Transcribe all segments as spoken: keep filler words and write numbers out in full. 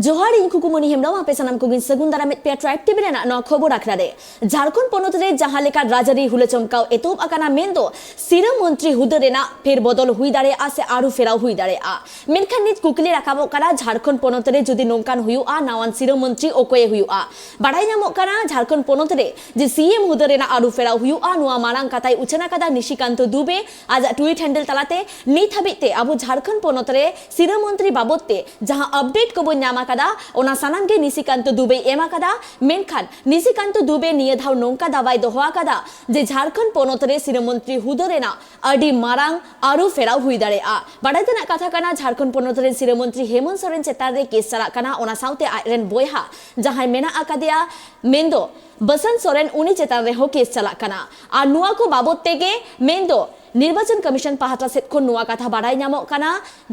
ᱡᱚᱦᱟᱨ, ᱤᱧ ᱠᱩᱠᱩᱢᱚᱱᱤ ᱦᱮᱢᱵᱨᱚᱢ, ᱟᱯᱮ ᱥᱟᱱᱟᱢ ᱠᱚᱜᱮᱧ ᱥᱟᱹᱜᱩᱱ ᱫᱟᱨᱟᱢᱮᱫ ᱯᱮᱭᱟ ᱴᱨᱟᱭᱤᱵ ᱴᱤᱵᱷᱤ ᱨᱮᱱᱟᱜ ᱱᱚᱣᱟ ᱠᱷᱚᱵᱚᱨ ᱟᱠᱷᱲᱟ ᱨᱮ᱾ ᱡᱷᱟᱲᱠᱷᱚᱸᱰ ᱯᱚᱱᱚᱛ ᱨᱮ ᱡᱟᱦᱟᱸ ᱞᱮᱠᱟ ᱨᱟᱡᱽᱟᱹᱨᱤ ᱦᱩᱞᱟᱹ ᱪᱚᱢᱠᱟᱣ ᱮᱛᱚᱦᱚᱵ ᱟᱠᱟᱱᱟ, ᱢᱮᱱᱫᱚ ᱥᱤᱨᱟᱹ ᱢᱚᱱᱛᱨᱤ ᱦᱩᱫᱟᱹ ᱨᱮᱱᱟᱜ ᱯᱷᱮᱨ ᱵᱚᱫᱚᱞ ᱦᱩᱭ ᱫᱟᱲᱮᱭᱟᱜᱼᱟ ᱥᱮ ᱟᱹᱨᱩ ᱯᱷᱮᱨᱟᱣ ᱦᱩᱭ ᱫᱟᱲᱮᱭᱟᱜᱼᱟ᱾ ᱢᱮᱱᱠᱷᱟᱱ ᱱᱤᱛ ᱠᱩᱠᱞᱤ ᱨᱟᱠᱟᱵᱚᱜ ᱠᱟᱱᱟ, ᱡᱷᱟᱲᱠᱷᱚᱸᱰ ᱯᱚᱱᱚᱛ ᱨᱮ ᱡᱩᱫᱤ ᱱᱚᱝᱠᱟᱱ ᱦᱩᱭᱩᱜᱼᱟ, ᱱᱟᱣᱟᱱ ᱥᱤᱨᱟᱹ ᱢᱚᱱᱛᱨᱤ ᱚᱠᱚᱭᱮ ᱦᱩᱭᱩᱜᱼᱟ? ᱵᱟᱲᱟᱭ ᱧᱟᱢᱚᱜ ᱠᱟᱱᱟ, ᱡᱷᱟᱲᱠᱷᱚᱸᱰ ᱯᱚᱱᱚᱛ ᱨᱮ ᱡᱮ ᱥᱤ ᱮᱢ ᱦᱩᱫᱟᱹ ᱨᱮᱱᱟᱜ ᱟᱹᱨᱩ ᱯᱷᱮᱨᱟᱣ ᱦᱩᱭᱩᱜᱼᱟ, ᱱᱚᱣᱟ ᱢᱟᱨᱟᱝ ᱠᱟᱛᱷᱟᱭ ᱩᱪᱷᱟᱹᱱ ᱟᱠᱟᱫᱟ ᱱᱤᱥᱤᱠᱟᱱᱛᱚ ᱫᱩᱵᱮ ᱟᱡᱟᱜ ᱴᱩᱭᱤᱴ ᱦᱮᱱᱰᱮᱞ ᱛᱟᱞᱟᱛᱮ᱾ ᱱᱤᱛ ᱦᱟᱹᱵᱤᱡ ᱛᱮ ᱟᱵᱚ ᱡᱷᱟᱲᱠᱷᱚᱸᱰ ᱯᱚᱱᱚᱛ ᱨᱮ ᱥᱤᱨᱟᱹ ᱢᱚᱱᱛᱨᱤ ᱵᱟᱵᱚᱫ ᱛᱮ ᱡᱟᱦᱟᱸ ᱟᱯᱰᱮᱴ ᱠᱚᱵᱚᱱ ᱧᱟᱢ ᱟᱠᱟᱫᱟ, ᱚᱱᱟ ᱥᱟᱱᱟᱢ ᱜᱮ ᱱᱤᱥᱤᱠᱟᱱᱛᱚ ᱫᱩᱵᱮᱭ ᱮᱢ ᱟᱠᱟᱫᱟ᱾ ᱢᱮᱱᱠᱷᱟᱱ ᱱᱤᱥᱤᱠᱟᱱᱛᱚ ᱫᱩᱵᱮ ᱱᱤᱭᱟᱹ ᱫᱷᱟᱣ ᱱᱚᱝᱠᱟ ᱫᱟᱣᱟᱭ ᱫᱚᱦᱚ ᱟᱠᱟᱫᱟ ᱡᱮ ᱡᱷᱟᱲᱠᱷᱚᱸᱰ ᱯᱚᱱᱚᱛ ᱨᱮ ᱥᱤᱨᱟᱹ ᱢᱚᱱᱛᱨᱤ ᱦᱩᱫᱟᱹ ᱨᱮᱱᱟᱜ ᱟᱹᱰᱤ ᱢᱟᱨᱟᱝ ᱟᱹᱨᱩ ᱯᱷᱮᱨᱟᱣ ᱦᱩᱭ ᱫᱟᱲᱮᱭᱟᱜᱼᱟ᱾ ᱵᱟᱰᱟᱭ ᱛᱮᱱᱟᱜ ᱠᱟᱛᱷᱟ ᱠᱟᱱᱟ, ᱡᱷᱟᱲᱠᱷᱚᱸᱰ ᱯᱚᱱᱚᱛ ᱨᱮᱱ ᱥᱤᱨᱟᱹ ᱢᱚᱱᱛᱨᱤ ᱦᱮᱢᱚᱱᱛ ᱥᱚᱨᱮᱱ ᱪᱮᱛᱟᱱ ᱨᱮ ᱠᱮᱥ ᱪᱟᱞᱟᱜ ᱠᱟᱱᱟ᱾ ᱚᱱᱟ ᱥᱟᱶᱛᱮ ᱟᱡ ᱨᱮᱱ ᱵᱚᱭᱦᱟ ᱡᱟᱦᱟᱸᱭ ᱢᱮᱱᱟᱜ ᱟᱠᱟᱫᱮᱭᱟ, ᱢᱮᱱᱫᱚ ᱵᱟᱥᱚᱱᱛ ᱥᱚᱨᱮᱱ, ᱩᱱᱤ ᱪᱮᱛᱟᱱ ᱨᱮᱦᱚᱸ ᱠᱮᱥ ᱪᱟᱞᱟᱜ ᱠᱟᱱᱟ᱾ ᱟᱨ ᱱᱚᱣᱟ ᱠᱚ ᱵᱟᱵᱚᱫ ᱛᱮᱜᱮ, ᱢᱮᱱᱫᱚ ᱱᱤᱨᱵᱟᱪᱚᱱ ᱠᱚᱢᱤᱥᱚᱱ ᱯᱟᱦᱴᱟ ᱥᱮᱫ ᱠᱷᱚᱱ ᱱᱚᱣᱟ ᱠᱟᱛᱷᱟ ᱵᱟᱰᱟᱭ ᱧᱟᱢᱚᱜ ᱠᱟᱱᱟ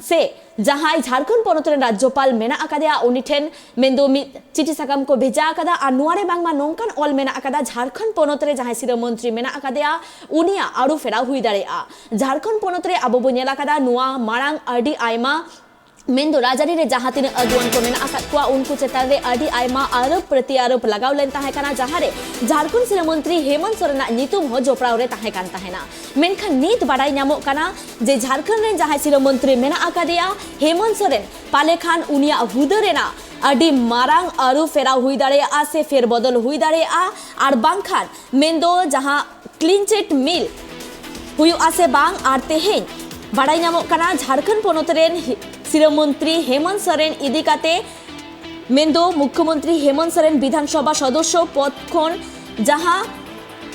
ᱥᱮ ᱡᱟᱦᱟᱸᱭ ᱡᱷᱟᱲᱠᱷᱚᱸᱰ ᱯᱚᱱᱚᱛ ᱨᱮᱱ ᱨᱟᱡᱽᱡᱚᱯᱟᱞ ᱢᱮᱱᱟᱜ ᱟᱠᱟᱫᱮᱭᱟ, ᱩᱱᱤ ᱴᱷᱮᱱ ᱢᱮᱱᱫᱚ ᱢᱤᱫ ᱪᱤᱴᱷᱤ ᱥᱟᱠᱟᱢ ᱠᱚ ᱵᱷᱮᱡᱟ ᱟᱠᱟᱫᱟ᱾ ᱟᱨ ᱱᱚᱣᱟ ᱨᱮ ᱵᱟᱝᱢᱟ ᱱᱚᱝᱠᱟᱱ ᱚᱞ ᱢᱮᱱᱟᱜ ᱟᱠᱟᱫᱟ, ᱡᱷᱟᱲᱠᱷᱚᱸᱰ ᱯᱚᱱᱚᱛ ᱨᱮ ᱡᱟᱦᱟᱸᱭ ᱥᱤᱨᱟᱹ ᱢᱚᱱᱛᱨᱤ ᱢᱮᱱᱟᱜ ᱟᱠᱟᱫᱮᱭᱟ, ᱩᱱᱤᱭᱟᱜ ᱟᱹᱨᱩ ᱯᱷᱮᱨᱟᱣ ᱦᱩᱭ ᱫᱟᱲᱮᱭᱟᱜᱼᱟ᱾ ᱡᱷᱟᱲᱠᱷᱚᱸᱰ ᱯᱚᱱᱚᱛ ᱨᱮ ᱟᱵᱚ ᱵᱚ ᱧᱮᱞ ᱟᱠᱟᱫᱟ, ᱱᱚᱣᱟ ᱢᱟᱲᱟᱝ ᱟᱹᱰᱤ ᱟᱭᱢᱟ ᱢᱮᱱᱫᱚ ᱨᱟᱡᱽᱟᱹᱨᱤ ᱨᱮ ᱡᱟᱦᱟᱸ ᱛᱤᱱᱟᱹᱜ ᱟᱹᱜᱩᱣᱟᱹᱱ ᱠᱚ ᱢᱮᱱᱟᱜ ᱟᱠᱟᱫ ᱠᱚᱣᱟ, ᱩᱱᱠᱩ ᱪᱮᱛᱟᱱ ᱨᱮ ᱟᱹᱰᱤ ᱟᱭᱢᱟ ᱟᱨᱳᱯ ᱯᱨᱚᱛᱤᱟᱨᱳᱯ ᱞᱟᱜᱟᱣ ᱞᱮᱱ ᱛᱟᱦᱮᱸ ᱠᱟᱱᱟ, ᱡᱟᱦᱟᱸ ᱨᱮ ᱡᱷᱟᱲᱠᱷᱚᱸᱰ ᱥᱤᱨᱟᱹ ᱢᱚᱱᱛᱨᱤ ᱦᱮᱢᱚᱱᱛ ᱥᱚᱨᱮᱱᱟᱜ ᱧᱩᱛᱩᱢ ᱦᱚᱸ ᱡᱚᱯᱲᱟᱣ ᱨᱮ ᱛᱟᱦᱮᱸ ᱠᱟᱱ ᱛᱟᱦᱮᱱᱟ᱾ ᱢᱮᱱᱠᱷᱟᱱ ᱱᱤᱛ ᱵᱟᱰᱟᱭ ᱧᱟᱢᱚᱜ ᱠᱟᱱᱟ ᱡᱮ ᱡᱷᱟᱲᱠᱷᱚᱸᱰ ᱨᱮᱱ ᱡᱟᱦᱟᱸᱭ ᱥᱤᱨᱟᱹ ᱢᱚᱱᱛᱨᱤ ᱢᱮᱱᱟᱜ ᱟᱠᱟᱫᱮᱭᱟ ᱦᱮᱢᱚᱱᱛ ᱥᱚᱨᱮᱱ, ᱯᱟᱞᱮ ᱠᱷᱟᱱ ᱩᱱᱤᱭᱟᱜ ᱦᱩᱫᱟᱹ ᱨᱮᱱᱟᱜ ᱟᱹᱰᱤ ᱢᱟᱨᱟᱝ ᱟᱹᱨᱩ ᱯᱷᱮᱨᱟᱣ ᱦᱩᱭ ᱫᱟᱲᱮᱭᱟᱜᱼᱟ ᱥᱮ ᱯᱷᱮᱨ ᱵᱚᱫᱚᱞ ᱦᱩᱭ ᱫᱟᱲᱮᱭᱟᱜᱼᱟ, ᱟᱨ ᱵᱟᱝᱠᱷᱟᱱ ᱢᱮᱱᱫᱚ ᱡᱟᱦᱟᱸ ᱠᱞᱤᱱ ᱪᱤᱴ ᱢᱤᱞ ᱦᱩᱭᱩᱜᱼᱟ ᱥᱮ ᱵᱟᱝ᱾ ᱟᱨ ᱛᱮᱦᱮᱧ ᱵᱟᱰᱟᱭ ᱧᱟᱢᱚᱜ ᱠᱟᱱᱟ, ᱡᱷᱟᱲᱠᱷᱚᱸᱰ ᱯᱚᱱᱚᱛ ᱨᱮᱱ ᱦᱤ-, ᱥᱤᱨᱟᱹ ᱢᱚᱱᱛᱨᱤ ᱦᱮᱢᱚᱱᱛ ᱥᱚᱨᱮᱱ ᱤᱫᱤ ᱠᱟᱛᱮ, ᱢᱮᱱᱫᱚ ᱢᱩᱠᱷᱭᱚᱢᱚᱱᱛᱨᱤ ᱦᱮᱢᱚᱱᱛ ᱥᱚᱨᱮᱱ ᱵᱤᱫᱷᱟᱱ ᱥᱚᱵᱷᱟ ᱥᱚᱫᱚᱥᱥᱚ ᱯᱚᱫ ᱠᱷᱚᱱ ᱡᱟᱦᱟᱸ,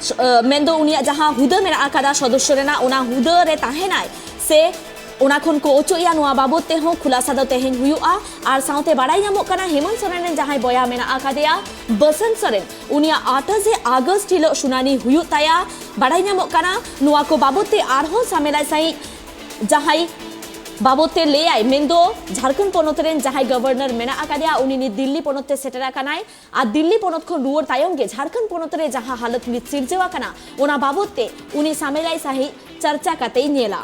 ᱥ-, ᱟ, ᱢᱮᱱᱫᱚ ᱩᱱᱤᱭᱟᱜ ᱡᱟᱦᱟᱸ ᱦᱩᱫᱟᱹ ᱢᱮᱱᱟᱜ ᱟᱠᱟᱫᱟ ᱥᱚᱫᱚᱥᱥᱚ ᱨᱮᱱᱟᱜ, ᱚᱱᱟ ᱦᱩᱫᱟᱹ ᱨᱮ ᱛᱟᱦᱮᱱᱟᱭ ᱥᱮ ᱚᱱᱟ ᱠᱷᱚᱱ ᱠᱚ ᱚᱪᱚᱜ ᱮᱭᱟ, ᱱᱚᱣᱟ ᱵᱟᱵᱚᱫ ᱛᱮᱦᱚᱸ ᱠᱷᱩᱞᱟᱥᱟ ᱫᱚ ᱛᱮᱦᱮᱧ ᱦᱩᱭᱩᱜᱼᱟ᱾ ᱟᱨ ᱥᱟᱶᱛᱮ ᱵᱟᱰᱟᱭ ᱧᱟᱢᱚᱜ ᱠᱟᱱᱟ, ᱦᱮᱢᱚᱱᱛ ᱥᱚᱨᱮᱱ ᱨᱮᱱ ᱡᱟᱦᱟᱸᱭ ᱵᱚᱭᱦᱟ ᱢᱮᱱᱟᱜ ᱟᱠᱟᱫᱮᱭᱟ ᱵᱟᱥᱚᱱᱛ ᱥᱚᱨᱮᱱ, ᱩᱱᱤᱭᱟᱜ ᱟᱴᱷᱟᱥᱮ ᱟᱜᱚᱥᱴ ᱦᱤᱞᱳᱜ ᱥᱩᱱᱟᱱᱤ ᱦᱩᱭᱩᱜ ᱛᱟᱭᱟ᱾ ᱵᱟᱰᱟᱭ ᱧᱟᱢᱚᱜ ᱠᱟᱱᱟ, ᱱᱚᱣᱟ ᱠᱚ ᱵᱟᱵᱚᱫ ᱛᱮ ᱟᱨᱦᱚᱸ ᱥᱟᱢᱮᱞᱟᱭ ᱥᱟᱺᱦᱤᱡ ᱡᱟᱦᱟᱸᱭ ᱵᱟᱵᱚᱫ ᱛᱮ ᱞᱟᱹᱭᱟᱭ, ᱢᱮᱱᱫᱚ ᱡᱷᱟᱲᱠᱷᱚᱸᱰ ᱯᱚᱱᱚᱛ ᱨᱮᱱ ᱡᱟᱦᱟᱸᱭ ᱜᱚᱵᱷᱚᱨᱱᱚᱨ ᱢᱮᱱᱟᱜ ᱟᱠᱟᱫᱮᱭᱟ, ᱩᱱᱤ ᱱᱤᱛ ᱫᱤᱞᱞᱤ ᱯᱚᱱᱚᱛ ᱛᱮ ᱥᱮᱴᱮᱨ ᱟᱠᱟᱱᱟᱭ᱾ ᱟᱨ ᱫᱤᱞᱞᱤ ᱯᱚᱱᱚᱛ ᱠᱷᱚᱱ ᱨᱩᱣᱟᱹᱲ ᱛᱟᱭᱚᱢ ᱜᱮ ᱡᱷᱟᱲᱠᱷᱚᱸᱰ ᱯᱚᱱᱚᱛ ᱨᱮ ᱡᱟᱦᱟᱸ ᱦᱟᱞᱚᱛ ᱱᱤᱛ ᱥᱤᱨᱡᱟᱹᱣ ᱟᱠᱟᱱᱟ, ᱚᱱᱟ ᱵᱟᱵᱚᱫ ᱛᱮ ᱩᱱᱤ ᱥᱟᱢᱮᱞᱟᱭ ᱥᱟᱺᱦᱤᱡ ᱪᱟᱨᱪᱟ ᱠᱟᱛᱮᱭ ᱧᱮᱞᱟ᱾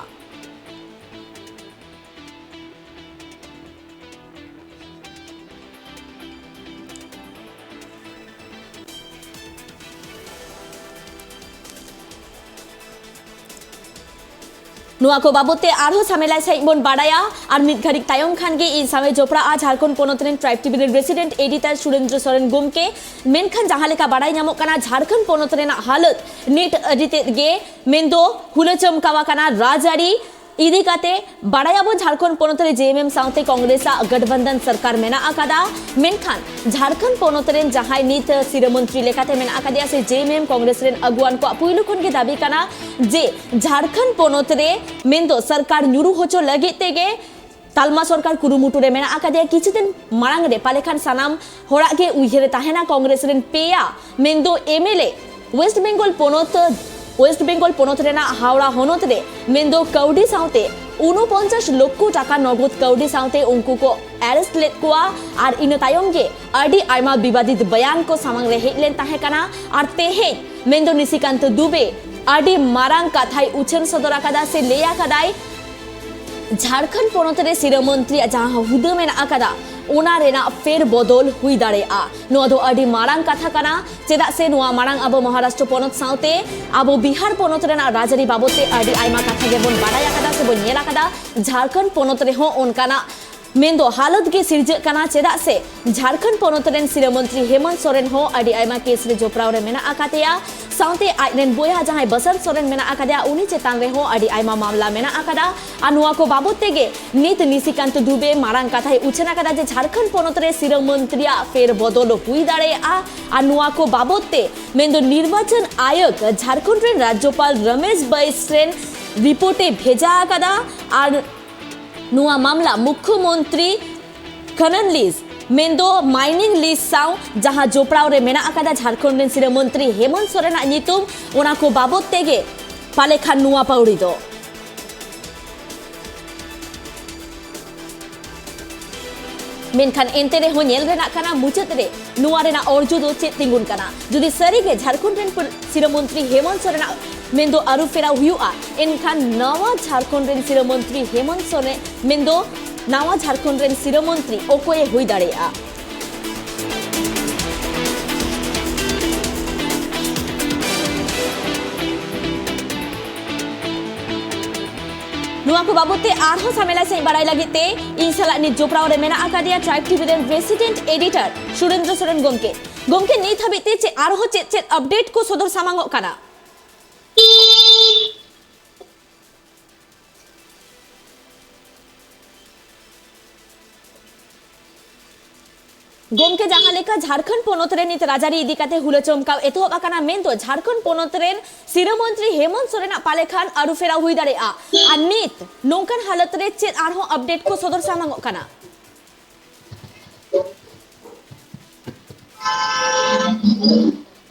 ᱱᱚᱣᱟ ᱠᱚ ᱵᱟᱵᱚᱛ ᱛᱮ ᱟᱨᱦᱚᱸ ᱥᱟᱢᱮᱞᱟᱭ ᱥᱟᱺᱦᱤᱡ ᱵᱚᱱ ᱵᱟᱲᱟᱭᱟ᱾ ᱟᱨ ᱢᱤᱫ ᱜᱷᱟᱹᱲᱤᱡ ᱛᱟᱭᱚᱢ ᱠᱷᱟᱱ ᱜᱮ ᱤᱧ ᱥᱟᱶᱮ ᱡᱚᱯᱲᱟᱜᱼᱟ ᱡᱷᱟᱲᱠᱷᱚᱸᱰ ᱯᱚᱱᱚᱛ ᱨᱮᱱ ᱴᱨᱟᱭᱤᱵᱽ ᱴᱤᱵᱷᱤ ᱨᱮᱱ ᱨᱮᱥᱤᱰᱮᱱᱴ ᱮᱰᱤᱴᱚᱨ ᱥᱩᱨᱮᱱᱫᱨᱚ ᱥᱚᱨᱮᱱ ᱜᱚᱢᱠᱮ᱾ ᱢᱮᱱᱠᱷᱟᱱ ᱡᱟᱦᱟᱸ ᱞᱮᱠᱟ ᱵᱟᱲᱟᱭ ᱧᱟᱢᱚᱜ ᱠᱟᱱᱟ, ᱡᱷᱟᱲᱠᱷᱚᱸᱰ ᱯᱚᱱᱚᱛ ᱨᱮᱱᱟᱜ ᱦᱟᱞᱚᱛ ᱱᱤᱛ ᱟᱹᱰᱤ ᱛᱮᱫ ᱜᱮ ᱢᱮᱱᱫᱚ ᱦᱩᱞᱟᱹᱪᱚᱢᱠᱟᱣ ᱟᱠᱟᱱᱟ᱾ ᱨᱟᱡᱽᱟᱹᱨᱤ ᱤᱫᱤ ᱠᱟᱛᱮ ᱵᱟᱲᱟᱭᱟᱵᱚᱱ, ᱡᱷᱟᱲᱠᱷᱚᱸᱰ ᱯᱚᱱᱚᱛ ᱨᱮ ᱡᱮ ᱮᱢ ᱮᱢ ᱥᱟᱶᱛᱮ ᱠᱚᱝᱜᱨᱮᱥ ᱟᱜ ᱜᱟᱴᱵᱟᱱᱫᱷᱟᱱ ᱥᱚᱨᱠᱟᱨ ᱢᱮᱱᱟᱜ ᱟᱠᱟᱫᱟ᱾ ᱢᱮᱱᱠᱷᱟᱱ ᱡᱷᱟᱲᱠᱷᱚᱸᱰ ᱯᱚᱱᱚᱛ ᱨᱮᱱ ᱡᱟᱦᱟᱸᱭ ᱱᱤᱛ ᱥᱤᱨᱟᱹ ᱢᱚᱱᱛᱨᱤ ᱞᱮᱠᱟᱛᱮ ᱢᱮᱱᱟᱜ ᱟᱠᱟᱫᱮᱭᱟ ᱥᱮ ᱡᱮ ᱮᱢ ᱮᱢ ᱠᱚᱝᱜᱨᱮᱥ ᱨᱮᱱ ᱟᱹᱜᱩᱣᱟᱱ ᱠᱚᱣᱟᱜ ᱯᱩᱭᱞᱩ ᱠᱷᱚᱱ ᱜᱮ ᱫᱟᱹᱵᱤ ᱠᱟᱱᱟ ᱡᱮ ᱡᱷᱟᱲᱠᱷᱚᱸᱰ ᱯᱚᱱᱚᱛ ᱨᱮ ᱢᱮᱱᱫᱚ ᱥᱚᱨᱠᱟᱨ ᱧᱩᱨᱩ ᱦᱚᱪᱚ ᱞᱟᱹᱜᱤᱫ ᱛᱮᱜᱮ ᱛᱟᱞᱢᱟ ᱥᱚᱨᱠᱟᱨ ᱠᱩᱨᱩᱢᱩᱴᱩ ᱨᱮ ᱢᱮᱱᱟᱜ ᱟᱠᱟᱫᱮᱭᱟ᱾ ᱠᱤᱪᱷᱩ ᱫᱤᱱ ᱢᱟᱲᱟᱝ ᱨᱮ ᱯᱟᱞᱮ ᱠᱷᱟᱱ ᱥᱟᱱᱟᱢ ᱦᱚᱲᱟᱜ ᱜᱮ ᱩᱭᱦᱟᱹᱨ ᱨᱮ ᱛᱟᱦᱮᱱᱟ, ᱠᱚᱝᱜᱨᱮᱥ ᱨᱮᱱ ᱯᱮᱭᱟ ᱢᱮᱱᱫᱚ M L A West Bengal ᱯᱚᱱᱚᱛ, ᱳᱭᱮᱥᱴ ᱵᱮᱝᱜᱚᱞ ᱯᱚᱱᱚᱛ ᱨᱮᱱᱟᱜ ᱦᱟᱣᱲᱟ ᱦᱚᱱᱚᱛ ᱨᱮ ᱢᱮᱱᱫᱚ ᱠᱟᱹᱣᱰᱤ ᱥᱟᱶᱛᱮ ᱩᱱᱚᱯᱚᱧᱪᱟᱥ ᱞᱚᱠᱠᱷᱚ ᱴᱟᱠᱟ ᱱᱚᱜᱚᱫ ᱠᱟᱹᱣᱰᱤ ᱥᱟᱶᱛᱮ ᱩᱱᱠᱩ ᱠᱚ ᱟᱨᱮᱥᱴ ᱞᱮᱫ ᱠᱚᱣᱟ᱾ ᱟᱨ ᱤᱱᱟᱹ ᱛᱟᱭᱚᱢ ᱜᱮ ᱟᱹᱰᱤ ᱟᱭᱢᱟ ᱵᱤᱵᱟᱫᱤᱛ ᱵᱟᱭᱟᱱ ᱠᱚ ᱥᱟᱢᱟᱝ ᱨᱮ ᱦᱮᱡ ᱞᱮᱱ ᱛᱟᱦᱮᱸ ᱠᱟᱱᱟ᱾ ᱟᱨ ᱛᱮᱦᱮᱧ ᱢᱮᱱᱫᱚ ᱱᱤᱥᱤᱠᱟᱱᱛ ᱫᱩᱵᱮ ᱟᱹᱰᱤ ᱢᱟᱨᱟᱝ ᱠᱟᱛᱷᱟᱭ ᱩᱪᱷᱟᱹᱱ ᱥᱚᱫᱚᱨ ᱟᱠᱟᱫᱟ ᱥᱮ ᱞᱟᱹᱭ ᱟᱠᱟᱫᱟᱭ, ᱡᱷᱟᱲᱠᱷᱚᱸᱰ ᱯᱚᱱᱚᱛ ᱨᱮ ᱥᱤᱨᱟᱹ ᱢᱚᱱᱛᱨᱤᱭᱟᱜ ᱡᱟᱦᱟᱸ ᱦᱩᱫᱟᱹ ᱢᱮᱱᱟᱜ ᱟᱠᱟᱫᱟ, ᱚᱱᱟ ᱨᱮᱱᱟᱜ ᱯᱷᱮᱨ ᱵᱚᱫᱚᱞ ᱦᱩᱭ ᱫᱟᱲᱮᱭᱟᱜᱼᱟ᱾ ᱱᱚᱣᱟ ᱫᱚ ᱟᱹᱰᱤ ᱢᱟᱨᱟᱝ ᱠᱟᱛᱷᱟ ᱠᱟᱱᱟ, ᱪᱮᱫᱟᱜ ᱥᱮ ᱱᱚᱣᱟ ᱢᱟᱲᱟᱝ ᱟᱵᱚ ᱢᱚᱦᱟᱨᱟᱥᱴᱨᱚ ᱯᱚᱱᱚᱛ ᱥᱟᱶᱛᱮ ᱟᱵᱚ ᱵᱤᱦᱟᱨ ᱯᱚᱱᱚᱛ ᱨᱮᱱᱟᱜ ᱨᱟᱡᱽᱟᱹᱨᱤ ᱵᱟᱵᱚᱛ ᱛᱮ ᱟᱹᱰᱤ ᱟᱭᱢᱟ ᱠᱟᱛᱷᱟ ᱜᱮᱵᱚᱱ ᱵᱟᱰᱟᱭ ᱟᱠᱟᱫᱟ ᱥᱮ ᱵᱚᱱ ᱧᱮᱞ ᱟᱠᱟᱫᱟ᱾ ᱡᱷᱟᱲᱠᱷᱚᱸᱰ ᱯᱚᱱᱚᱛ ᱨᱮᱦᱚᱸ ᱚᱱᱠᱟᱱᱟᱜ ᱢᱮᱱᱫᱚ ᱦᱟᱞᱚᱛ ᱜᱮ ᱥᱤᱨᱡᱟᱹᱜ ᱠᱟᱱᱟ, ᱪᱮᱫᱟᱜ ᱥᱮ ᱡᱷᱟᱲᱠᱷᱚᱸᱰ ᱯᱚᱱᱚᱛ ᱨᱮᱱ ᱥᱤᱨᱟᱹ ᱢᱚᱱᱛᱨᱤ ᱦᱮᱢᱚᱱᱛ ᱥᱚᱨᱮᱱ ᱦᱚᱸ ᱟᱹᱰᱤ ᱟᱭᱢᱟ ᱠᱮᱥ ᱨᱮ ᱡᱚᱯᱲᱟᱣ ᱨᱮ ᱢᱮᱱᱟᱜ ᱟᱠᱟᱫᱮᱭᱟ᱾ ᱥᱟᱶᱛᱮ ᱟᱡ ᱨᱮᱱ ᱵᱚᱭᱦᱟ ᱡᱟᱦᱟᱸᱭ ᱵᱟᱥᱚᱱᱛ ᱥᱚᱨᱮᱱ ᱢᱮᱱᱟᱜ ᱟᱠᱟᱫᱮᱭᱟ, ᱩᱱᱤ ᱪᱮᱛᱟᱱ ᱨᱮᱦᱚᱸ ᱟᱹᱰᱤ ᱟᱭᱢᱟ ᱢᱟᱢᱞᱟ ᱢᱮᱱᱟᱜ ᱟᱠᱟᱫᱟ᱾ ᱟᱨ ᱱᱚᱣᱟ ᱠᱚ ᱵᱟᱵᱚᱛ ᱛᱮᱜᱮ ᱱᱤᱛ ᱱᱤᱥᱤᱠᱟᱱᱛ ᱫᱩᱵᱮ ᱢᱟᱨᱟᱝ ᱠᱟᱛᱷᱟᱭ ᱩᱪᱷᱟᱹᱱ ᱟᱠᱟᱫᱟ ᱡᱮ ᱡᱷᱟᱲᱠᱷᱚᱸᱰ ᱯᱚᱱᱚᱛ ᱨᱮ ᱥᱤᱨᱟᱹ ᱢᱚᱱᱛᱨᱤᱭᱟᱜ ᱯᱷᱮᱨ ᱵᱚᱫᱚᱞ ᱦᱩᱭ ᱫᱟᱲᱮᱭᱟᱜᱼᱟ᱾ ᱟᱨ ᱱᱚᱣᱟ ᱠᱚ ᱵᱟᱵᱚᱛ ᱛᱮ ᱢᱮᱱᱫᱚ ᱱᱤᱨᱵᱟᱪᱚᱱ ᱟᱭᱳᱜᱽ ᱡᱷᱟᱲᱠᱷᱚᱸᱰ ᱨᱮᱱ ᱨᱟᱡᱽᱡᱚᱯᱟᱞ ᱨᱚᱢᱮᱥ ᱵᱟᱭᱤᱥ ᱨᱮᱱ ᱨᱤᱯᱳᱨᱴ ᱮ ᱵᱷᱮᱡᱟ ᱟᱠᱟᱫᱟ᱾ ᱟᱨ ᱱᱚᱣᱟ ᱢᱟᱢᱞᱟ ᱢᱩᱠᱷᱭᱚᱢᱚᱱᱛᱨᱤ ᱠᱷᱟᱱᱟᱱ ᱞᱤᱡ ᱢᱮᱱᱫᱚ ᱢᱟᱭᱱᱤᱝ ᱞᱤᱡ ᱥᱟᱶ ᱡᱟᱦᱟᱸ ᱡᱚᱯᱲᱟᱣ ᱨᱮ ᱢᱮᱱᱟᱜ ᱟᱠᱟᱫᱟ ᱡᱷᱟᱲᱠᱷᱚᱸᱰ ᱨᱮᱱ ᱥᱤᱨᱟᱹ ᱢᱚᱱᱛᱨᱤ ᱦᱮᱢᱚᱱᱛ ᱥᱚᱨᱮᱱᱟᱜ ᱧᱩᱛᱩᱢ, ᱚᱱᱟ ᱠᱚ ᱵᱟᱵᱚᱛ ᱛᱮᱜᱮ ᱯᱟᱞᱮ ᱠᱷᱟᱱ ᱱᱚᱣᱟ ᱯᱟᱹᱣᱲᱤ ᱫᱚ᱾ ᱢᱮᱱᱠᱷᱟᱱ ᱮᱱᱛᱮ ᱨᱮᱦᱚᱸ ᱧᱮᱞ ᱨᱮᱱᱟᱜ ᱠᱟᱱᱟ ᱢᱩᱪᱟᱹᱫ ᱨᱮ ᱱᱚᱣᱟ ᱨᱮᱱᱟᱜ ᱚᱨᱡᱚ ᱫᱚ ᱪᱮᱫ ᱛᱤᱸᱜᱩᱱ ᱠᱟᱱᱟ᱾ ᱡᱩᱫᱤ ᱥᱟᱹᱨᱤᱜᱮ ᱡᱷᱟᱲᱠᱷᱚᱸᱰ ᱨᱮᱱ ᱯᱩᱞ-, ᱥᱤᱨᱟᱹ ᱢᱚᱱᱛᱨᱤ ᱦᱮᱢᱚᱱᱛ ᱥᱚᱨᱮᱱᱟᱜ ᱢᱮᱱᱫᱚ ᱟᱹᱨᱩ ᱯᱷᱮᱨᱟᱣ ᱦᱩᱭᱩᱜᱼᱟ, ᱮᱱᱠᱷᱟᱱ ᱱᱟᱣᱟ ᱡᱷᱟᱲᱠᱷᱚᱸᱰ ᱨᱮᱱ ᱥᱤᱨᱟᱹ ᱢᱚᱱᱛᱨᱤ ᱦᱮᱢᱚᱱᱛ ᱥᱚᱨᱮᱱ ᱢᱮᱱᱫᱚ ᱱᱟᱣᱟ ᱡᱷᱟᱲᱠᱷᱚᱸᱰ ᱨᱮᱱ ᱥᱤᱨᱟᱹ ᱢᱚᱱᱛᱨᱤ ᱚᱠᱚᱭᱮ ᱦᱩᱭ ᱫᱟᱲᱮᱭᱟᱜᱼᱟ? ᱱᱚᱣᱟ ᱠᱚ ᱵᱟᱵᱚᱛ ᱛᱮ ᱟᱨᱦᱚᱸ ᱥᱟᱢᱮᱞᱟᱭ ᱥᱟᱺᱦᱤᱡ ᱵᱟᱲᱟᱭ ᱞᱟᱹᱜᱤᱫ ᱛᱮ ᱤᱧ ᱥᱟᱞᱟᱜ ᱱᱤᱛ ᱡᱚᱯᱲᱟᱣ ᱨᱮ ᱢᱮᱱᱟᱜ ᱟᱠᱟᱫᱮᱭᱟ Tribe TV ᱨᱮᱱ resident editor ᱥᱩᱨᱮᱱᱫᱨᱚ ᱥᱚᱨᱮᱱ ᱜᱚᱢᱠᱮ᱾ ᱜᱚᱢᱠᱮ, ᱱᱤᱛ ᱦᱟᱹᱵᱤᱡ ᱛᱮ ᱪᱮᱫ ᱟᱨᱦᱚᱸ ᱪᱮᱫ ᱪᱮᱫ update ᱠᱚ ᱥᱚᱫᱚᱨ ᱥᱟᱢᱟᱝᱚᱜ ᱠᱟᱱᱟ? ᱜᱚᱢᱠᱮ, ᱡᱟᱦᱟᱸ ᱞᱮᱠᱟ ᱡᱷᱟᱲᱠᱷᱚᱸᱰ ᱯᱚᱱᱚᱛ ᱨᱮ ᱱᱤᱛ ᱨᱟᱡᱽᱟᱹᱨᱤ ᱤᱫᱤ ᱠᱟᱛᱮ ᱦᱩᱞᱟᱹ ᱪᱚᱢᱠᱟᱣ ᱮᱛᱚᱦᱚᱵ ᱟᱠᱟᱱᱟ, ᱢᱮᱱᱫᱚ ᱡᱷᱟᱲᱠᱷᱚᱸᱰ ᱯᱚᱱᱚᱛ ᱨᱮᱱ ᱥᱤᱨᱟᱹ ᱢᱚᱱᱛᱨᱤ ᱦᱮᱢᱚᱱᱛ ᱥᱚᱨᱮᱱᱟᱜ ᱯᱟᱞᱮ ᱠᱷᱟᱱ ᱟᱹᱨᱩ ᱯᱷᱮᱨᱟᱣ ᱦᱩᱭ ᱫᱟᱲᱮᱭᱟᱜᱼᱟ᱾ ᱟᱨ ᱱᱤᱛ ᱱᱚᱝᱠᱟᱱ ᱦᱟᱞᱚᱛ ᱨᱮ ᱪᱮᱫ ᱟᱨᱦᱚᱸ update ᱠᱚ ᱥᱚᱫᱚᱨ ᱥᱟᱢᱟᱝᱚᱜ ᱠᱟᱱᱟ?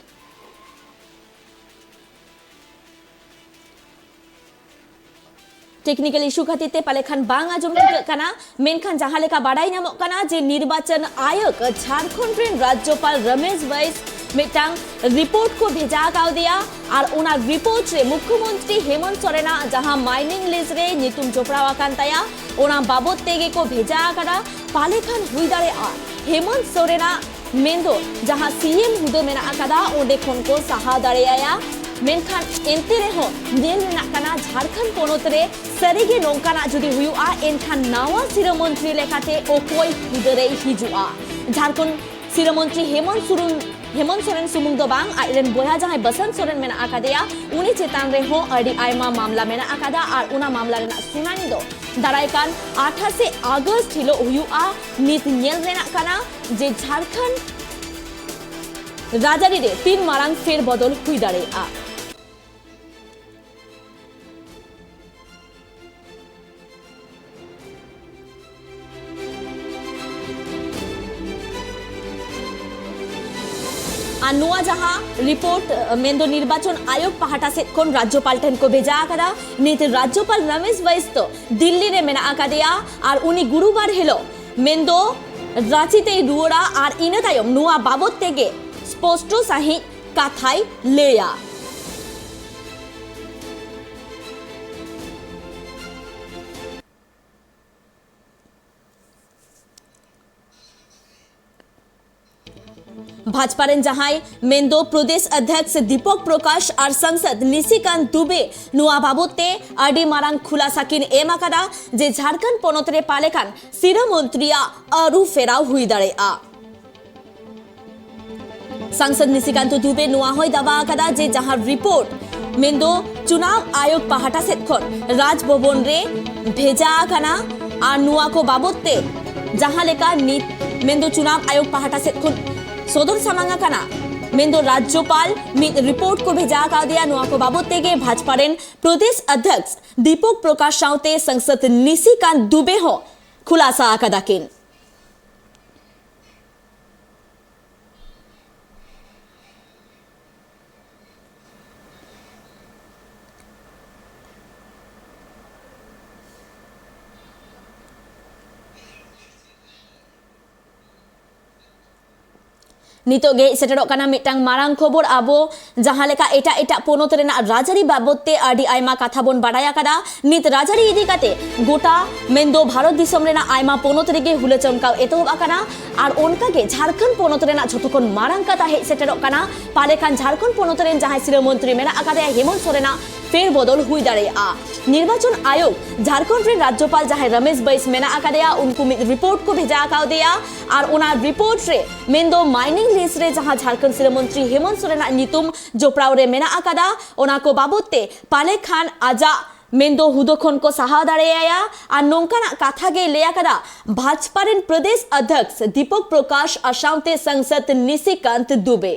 Technical issue ᱠᱷᱟᱹᱛᱤᱨ ᱛᱮ ᱯᱟᱞᱮ ᱠᱷᱟᱱ ᱵᱟᱝ ᱟᱸᱡᱚᱢ ᱴᱷᱤᱠᱟᱹᱜ ᱠᱟᱱᱟ, ᱢᱮᱱᱠᱷᱟᱱ ᱡᱟᱦᱟᱸ ᱞᱮᱠᱟ ᱵᱟᱰᱟᱭ ᱧᱟᱢᱚᱜ ᱠᱟᱱᱟ ᱡᱮ ᱱᱤᱨᱵᱟᱪᱚᱱ ᱟᱭᱳᱜᱽ ᱡᱷᱟᱲᱠᱷᱚᱸᱰ ᱨᱮᱱ ᱨᱟᱡᱽᱡᱚᱯᱟᱞ ᱨᱚᱢᱮᱥ ᱵᱟᱭᱤᱥ ᱢᱤᱫᱴᱟᱝ report ᱠᱚ ᱵᱷᱮᱡᱟ ᱠᱟᱣᱫᱮᱭᱟ᱾ ᱟᱨ ᱚᱱᱟ report ᱨᱮ ᱢᱩᱠᱷᱭᱚᱢᱚᱱᱛᱨᱤ ᱦᱮᱢᱚᱱᱛ ᱥᱚᱨᱮᱱᱟᱜ ᱡᱟᱦᱟᱸ mining list ᱨᱮ ᱧᱩᱛᱩᱢ ᱡᱚᱯᱲᱟᱣ ᱟᱠᱟᱱ ᱛᱟᱭᱟ, ᱚᱱᱟ ᱵᱟᱵᱚᱛ ᱛᱮᱜᱮ ᱠᱚ ᱵᱷᱮᱡᱟ ᱟᱠᱟᱫᱟ᱾ ᱯᱟᱞᱮ ᱠᱷᱟᱱ ᱦᱩᱭ ᱫᱟᱲᱮᱭᱟᱜᱼᱟ ᱦᱮᱢᱚᱱᱛ ᱥᱚᱨᱮᱱᱟᱜ, ᱢᱮᱱᱫᱚ ᱡᱟᱦᱟᱸ CM ᱦᱩᱫᱟᱹ ᱢᱮᱱᱟᱜ ᱟᱠᱟᱫᱟ, ᱚᱸᱰᱮ ᱠᱷᱚᱱ ᱠᱚ ᱥᱟᱦᱟ ᱫᱟᱲᱮᱭᱟᱭᱟ᱾ ᱢᱮᱱᱠᱷᱟᱱ ᱮᱱᱛᱮ ᱨᱮᱦᱚᱸ ᱧᱮᱞ ᱨᱮᱱᱟᱜ ᱠᱟᱱᱟ, ᱡᱷᱟᱲᱠᱷᱚᱸᱰ ᱯᱚᱱᱚᱛ ᱨᱮ ᱥᱟᱹᱨᱤᱜᱮ ᱱᱚᱝᱠᱟᱱᱟᱜ ᱡᱩᱫᱤ ᱦᱩᱭᱩᱜᱼᱟ, ᱮᱱᱠᱷᱟᱱ ᱱᱟᱣᱟ ᱥᱤᱨᱟᱹ ᱢᱚᱱᱛᱨᱤ ᱞᱮᱠᱟᱛᱮ ᱚᱠᱚᱭ ᱦᱩᱫᱟᱹ ᱨᱮᱭ ᱦᱤᱡᱩᱜᱼᱟ? ᱡᱷᱟᱲᱠᱷᱚᱸᱰ ᱥᱤᱨᱟᱹ ᱢᱚᱱᱛᱨᱤ ᱦᱮᱢᱚᱱᱛ ᱥᱚᱨᱮᱱ, ᱦᱮᱢᱚᱱᱛ ᱥᱚᱨᱮᱱ ᱥᱩᱢᱩᱝ ᱫᱚ ᱵᱟᱝ, ᱟᱡᱨᱮᱱ ᱵᱚᱭᱦᱟ ᱡᱟᱦᱟᱸᱭ ᱵᱟᱥᱚᱱᱛ ᱥᱚᱨᱮᱱ ᱢᱮᱱᱟᱜ ᱟᱠᱟᱫᱮᱭᱟ, ᱩᱱᱤ ᱪᱮᱛᱟᱱ ᱨᱮᱦᱚᱸ ᱟᱹᱰᱤ ᱟᱭᱢᱟ ᱢᱟᱢᱞᱟ ᱢᱮᱱᱟᱜ ᱟᱠᱟᱫᱟ᱾ ᱟᱨ ᱚᱱᱟ ᱢᱟᱢᱞᱟ ᱨᱮᱱᱟᱜ ᱥᱩᱱᱟᱱᱤ ᱫᱚ ᱫᱟᱨᱟᱭ ᱠᱟᱱ ᱟᱴᱷᱟᱥᱮ ᱟᱜᱚᱥᱴ ᱦᱤᱞᱳᱜ ᱦᱩᱭᱩᱜᱼᱟ᱾ ᱱᱤᱛ ᱧᱮᱞ ᱨᱮᱱᱟᱜ ᱠᱟᱱᱟ ᱡᱮ ᱡᱷᱟᱲᱠᱷᱚᱸᱰ ᱨᱟᱡᱽᱟᱹᱨᱤ ᱨᱮ ᱛᱤᱱ ᱢᱟᱨᱟᱝ ᱯᱷᱮᱨ ᱵᱚᱫᱚᱞ ᱦᱩᱭ ᱫᱟᱲᱮᱭᱟᱜᱼᱟ᱾ ᱟᱨ ᱱᱚᱣᱟ ᱡᱟᱦᱟᱸ report, ᱢᱮᱱᱫᱚ ᱱᱤᱨᱵᱟᱪᱚᱱ ᱟᱭᱳᱜᱽ ᱯᱟᱦᱴᱟ ᱥᱮᱫ ᱠᱷᱚᱱ ᱨᱟᱡᱽᱡᱚᱯᱟᱞ ᱴᱷᱮᱱ ᱠᱚ ᱵᱷᱮᱡᱟ ᱟᱠᱟᱫᱟ, ᱱᱤᱛ ᱨᱟᱡᱽᱡᱚᱯᱟᱞ ᱨᱚᱢᱮᱥ ᱵᱟᱭᱤᱥ ᱫᱚ ᱫᱤᱞᱞᱤ ᱨᱮ ᱢᱮᱱᱟᱜ ᱟᱠᱟᱫᱮᱭᱟ᱾ ᱟᱨ ᱩᱱᱤ ᱜᱩᱨᱩᱵᱟᱨ ᱦᱤᱞᱳᱜ, ᱢᱮᱱᱫᱚ ᱨᱟᱸᱪᱤ ᱛᱮᱭ ᱨᱩᱣᱟᱹᱲᱟ᱾ ᱟᱨ ᱤᱱᱟᱹ ᱛᱟᱭᱚᱢ ᱱᱚᱣᱟ ᱵᱟᱵᱚᱛ ᱛᱮᱜᱮ ᱥᱯᱚᱥᱴᱚ ᱥᱟᱺᱦᱤᱡ ᱠᱟᱛᱷᱟᱭ ᱞᱟᱹᱭᱟ᱾ ᱵᱷᱟᱡᱽᱯᱟ ᱨᱮᱱ ᱡᱟᱦᱟᱸᱭ ᱢᱮᱱᱫᱚ ᱯᱨᱚᱫᱮᱥ ᱚᱫᱷᱭᱚᱠᱥ ᱫᱤᱯᱚᱠ ᱯᱨᱚᱠᱟᱥ ᱟᱨ ᱥᱟᱝᱥᱚᱫ ᱱᱤᱥᱤᱠᱟᱱᱛ ᱫᱩᱵᱮ ᱱᱚᱣᱟ ᱵᱟᱵᱚᱛ ᱛᱮ ᱟᱹᱰᱤ ᱢᱟᱨᱟᱝ ᱠᱷᱩᱞᱟᱥᱟ ᱠᱤᱱ ᱮᱢ ᱟᱠᱟᱫᱟ ᱡᱮ ᱡᱷᱟᱲᱠᱷᱚᱸᱰ ᱯᱚᱱᱚᱛ ᱨᱮ ᱯᱟᱞᱮ ᱠᱷᱟᱱ ᱥᱤᱨᱟᱹ ᱢᱚᱱᱛᱨᱤᱭᱟᱜ ᱟᱹᱨᱩ ᱯᱷᱮᱨᱟᱣ ᱦᱩᱭ ᱫᱟᱲᱮᱭᱟᱜᱼᱟ᱾ ᱥᱟᱝᱥᱚᱫ ᱱᱤᱥᱤᱠᱟᱱᱛ ᱫᱩᱵᱮ ᱱᱚᱣᱟ ᱦᱚᱸᱭ ᱫᱟᱵᱟ ᱟᱠᱟᱫᱟ ᱡᱮ ᱡᱟᱦᱟᱸ ᱨᱤᱯᱳᱨᱴ ᱢᱮᱱᱫᱚ ᱪᱩᱱᱟᱣ ᱟᱭᱳᱜᱽ ᱯᱟᱦᱴᱟ ᱥᱮᱫ ᱠᱷᱚᱱ ᱨᱟᱡᱽ ᱵᱷᱚᱵᱚᱱ ᱨᱮ ᱵᱷᱮᱡᱟ ᱟᱠᱟᱱᱟ ᱟᱨ ᱱᱚᱣᱟ ᱠᱚ ᱵᱟᱵᱚᱛ ᱛᱮ ᱡᱟᱦᱟᱸ ᱞᱮᱠᱟ ᱱᱤᱛ ᱢᱮᱱᱫᱚ ᱪᱩᱱᱟᱣ ᱟᱭᱳᱜᱽ ᱯᱟᱦᱴᱟ ᱥᱮᱫ ᱠᱷᱚᱱ ᱥᱚᱫᱚᱨ ᱥᱟᱢᱟᱝ ᱟᱠᱟᱱᱟ, ᱢᱮᱱᱫᱚ ᱨᱟᱡᱽᱡᱚᱯᱟᱞ ᱢᱤᱫ ᱨᱤᱯᱳᱨᱴ ᱠᱚ ᱵᱷᱮᱡᱟ ᱟᱠᱟᱣᱫᱮᱭᱟ᱾ ᱱᱚᱣᱟ ᱠᱚ ᱵᱟᱵᱚᱛ ᱛᱮᱜᱮ ᱵᱷᱟᱡᱽᱯᱟ ᱨᱮᱱ ᱯᱨᱚᱫᱮᱥ ᱚᱫᱷᱭᱚᱠᱥ ᱫᱤᱯᱚᱠ ᱯᱨᱚᱠᱟᱥ ᱥᱟᱶᱛᱮ ᱥᱟᱝᱥᱚᱫ ᱱᱤᱥᱤᱠᱟᱱᱛ ᱫᱩᱵᱮ ᱦᱚᱸ ᱠᱷᱩᱞᱟᱥᱟ ᱟᱠᱟᱫᱟ ᱠᱤᱱ᱾ ᱱᱤᱛᱚᱜ ᱜᱮ ᱦᱮᱡ ᱥᱮᱴᱮᱨᱚᱜ ᱠᱟᱱᱟ ᱢᱤᱫᱴᱟᱝ ᱢᱟᱨᱟᱝ ᱠᱷᱚᱵᱚᱨ᱾ ᱟᱵᱚ ᱡᱟᱦᱟᱸ ᱞᱮᱠᱟ ᱮᱴᱟᱜ ᱮᱴᱟᱜ ᱯᱚᱱᱚᱛ ᱨᱮᱱᱟᱜ ᱨᱟᱡᱽᱟᱹᱨᱤ ᱵᱟᱵᱚᱛ ᱛᱮ ᱟᱹᱰᱤ ᱟᱭᱢᱟ ᱠᱟᱛᱷᱟ ᱵᱚᱱ ᱵᱟᱲᱟᱭ ᱟᱠᱟᱫᱟ, ᱱᱤᱛ ᱨᱟᱡᱽᱟᱹᱨᱤ ᱤᱫᱤ ᱠᱟᱛᱮ ᱜᱚᱴᱟ ᱢᱮᱱᱫᱚ ᱵᱷᱟᱨᱚᱛ ᱫᱤᱥᱚᱢ ᱨᱮᱱᱟᱜ ᱟᱭᱢᱟ ᱯᱚᱱᱚᱛ ᱨᱮᱜᱮ ᱦᱩᱞᱟᱹ ᱪᱚᱢᱠᱟᱣ ᱮᱛᱚᱦᱚᱵ ᱟᱠᱟᱱᱟ᱾ ᱟᱨ ᱚᱱᱠᱟ ᱜᱮ ᱡᱷᱟᱲᱠᱷᱚᱸᱰ ᱯᱚᱱᱚᱛ ᱨᱮᱱᱟᱜ ᱡᱷᱚᱛᱚ ᱠᱷᱚᱱ ᱢᱟᱨᱟᱝ ᱠᱟᱛᱷᱟ ᱦᱮᱡ ᱥᱮᱴᱮᱨᱚᱜ ᱠᱟᱱᱟ, ᱯᱟᱞᱮ ᱠᱷᱟᱱ ᱡᱷᱟᱲᱠᱷᱚᱸᱰ ᱯᱚᱱᱚᱛ ᱨᱮᱱ ᱡᱟᱦᱟᱸᱭ ᱥᱤᱨᱟᱹ ᱢᱚᱱᱛᱨᱤ ᱢᱮᱱᱟᱜ ᱟᱠᱟᱫᱮᱭᱟ ᱦᱮᱢᱚᱱᱛ ᱥᱚᱨᱮᱱᱟᱜ ᱯᱷᱮᱨ ᱵᱚᱫᱚᱞ ᱦᱩᱭ ᱫᱟᱲᱮᱭᱟᱜᱼᱟ᱾ ᱱᱤᱨᱵᱟᱪᱚᱱ ᱟᱭᱳᱜᱽ ᱡᱷᱟᱲᱠᱷᱚᱸᱰ ᱨᱮᱱ ᱨᱟᱡᱽᱡᱚᱯᱟᱞ ᱡᱟᱦᱟᱸᱭ ᱨᱚᱢᱮᱥ ᱵᱟᱭᱤᱥ ᱢᱮᱱᱟᱜ ᱟᱠᱟᱫᱮᱭᱟ, ᱩᱱᱠᱩ ᱢᱤᱫ ᱨᱤᱯᱳᱨᱴ ᱠᱚ ᱵᱷᱮᱡᱟ ᱟᱠᱟᱣᱫᱮᱭᱟ ᱟᱨ ᱚᱱᱟ ᱨᱤᱯᱳᱨᱴ ᱨᱮ ᱢᱮᱱᱫᱚ ᱢᱟᱭᱱᱤᱝ ᱞᱤᱥᱴ ᱨᱮ ᱡᱟᱦᱟᱸ ᱡᱷᱟᱲᱠᱷᱚᱸᱰ ᱥᱤᱨᱟᱹ ᱢᱚᱱᱛᱨᱤ ᱦᱮᱢᱚᱱᱛ ᱥᱚᱨᱮᱱᱟᱜ ᱧᱩᱛᱩᱢ ᱡᱚᱯᱲᱟᱣ ᱨᱮ ᱢᱮᱱᱟᱜ ᱟᱠᱟᱫᱟ, ᱚᱱᱟ ᱠᱚ ᱵᱟᱵᱚᱛ ᱛᱮ ᱯᱟᱞᱮ ᱠᱷᱟᱱ ᱟᱡᱟᱜ ᱢᱮᱱᱫᱚ ᱦᱩᱫᱟᱹ ᱠᱷᱚᱱ ᱠᱚ ᱥᱟᱦᱟ ᱫᱟᱲᱮᱭᱟᱭᱟ᱾ ᱟᱨ ᱱᱚᱝᱠᱟᱱᱟᱜ ᱠᱟᱛᱷᱟ ᱜᱮᱭ ᱞᱟᱹᱭ ᱟᱠᱟᱫᱟ ᱵᱷᱟᱡᱽᱯᱟ ᱨᱮᱱ ᱯᱨᱚᱫᱮᱥ ᱚᱫᱷᱭᱚᱠᱥ ᱫᱤᱯᱚᱠ ᱯᱨᱚᱠᱟᱥ ᱟᱨ ᱥᱟᱶᱛᱮ ᱥᱟᱝᱥᱚᱫ ᱱᱤᱥᱤᱠᱟᱱᱛ ᱫᱩᱵᱮ᱾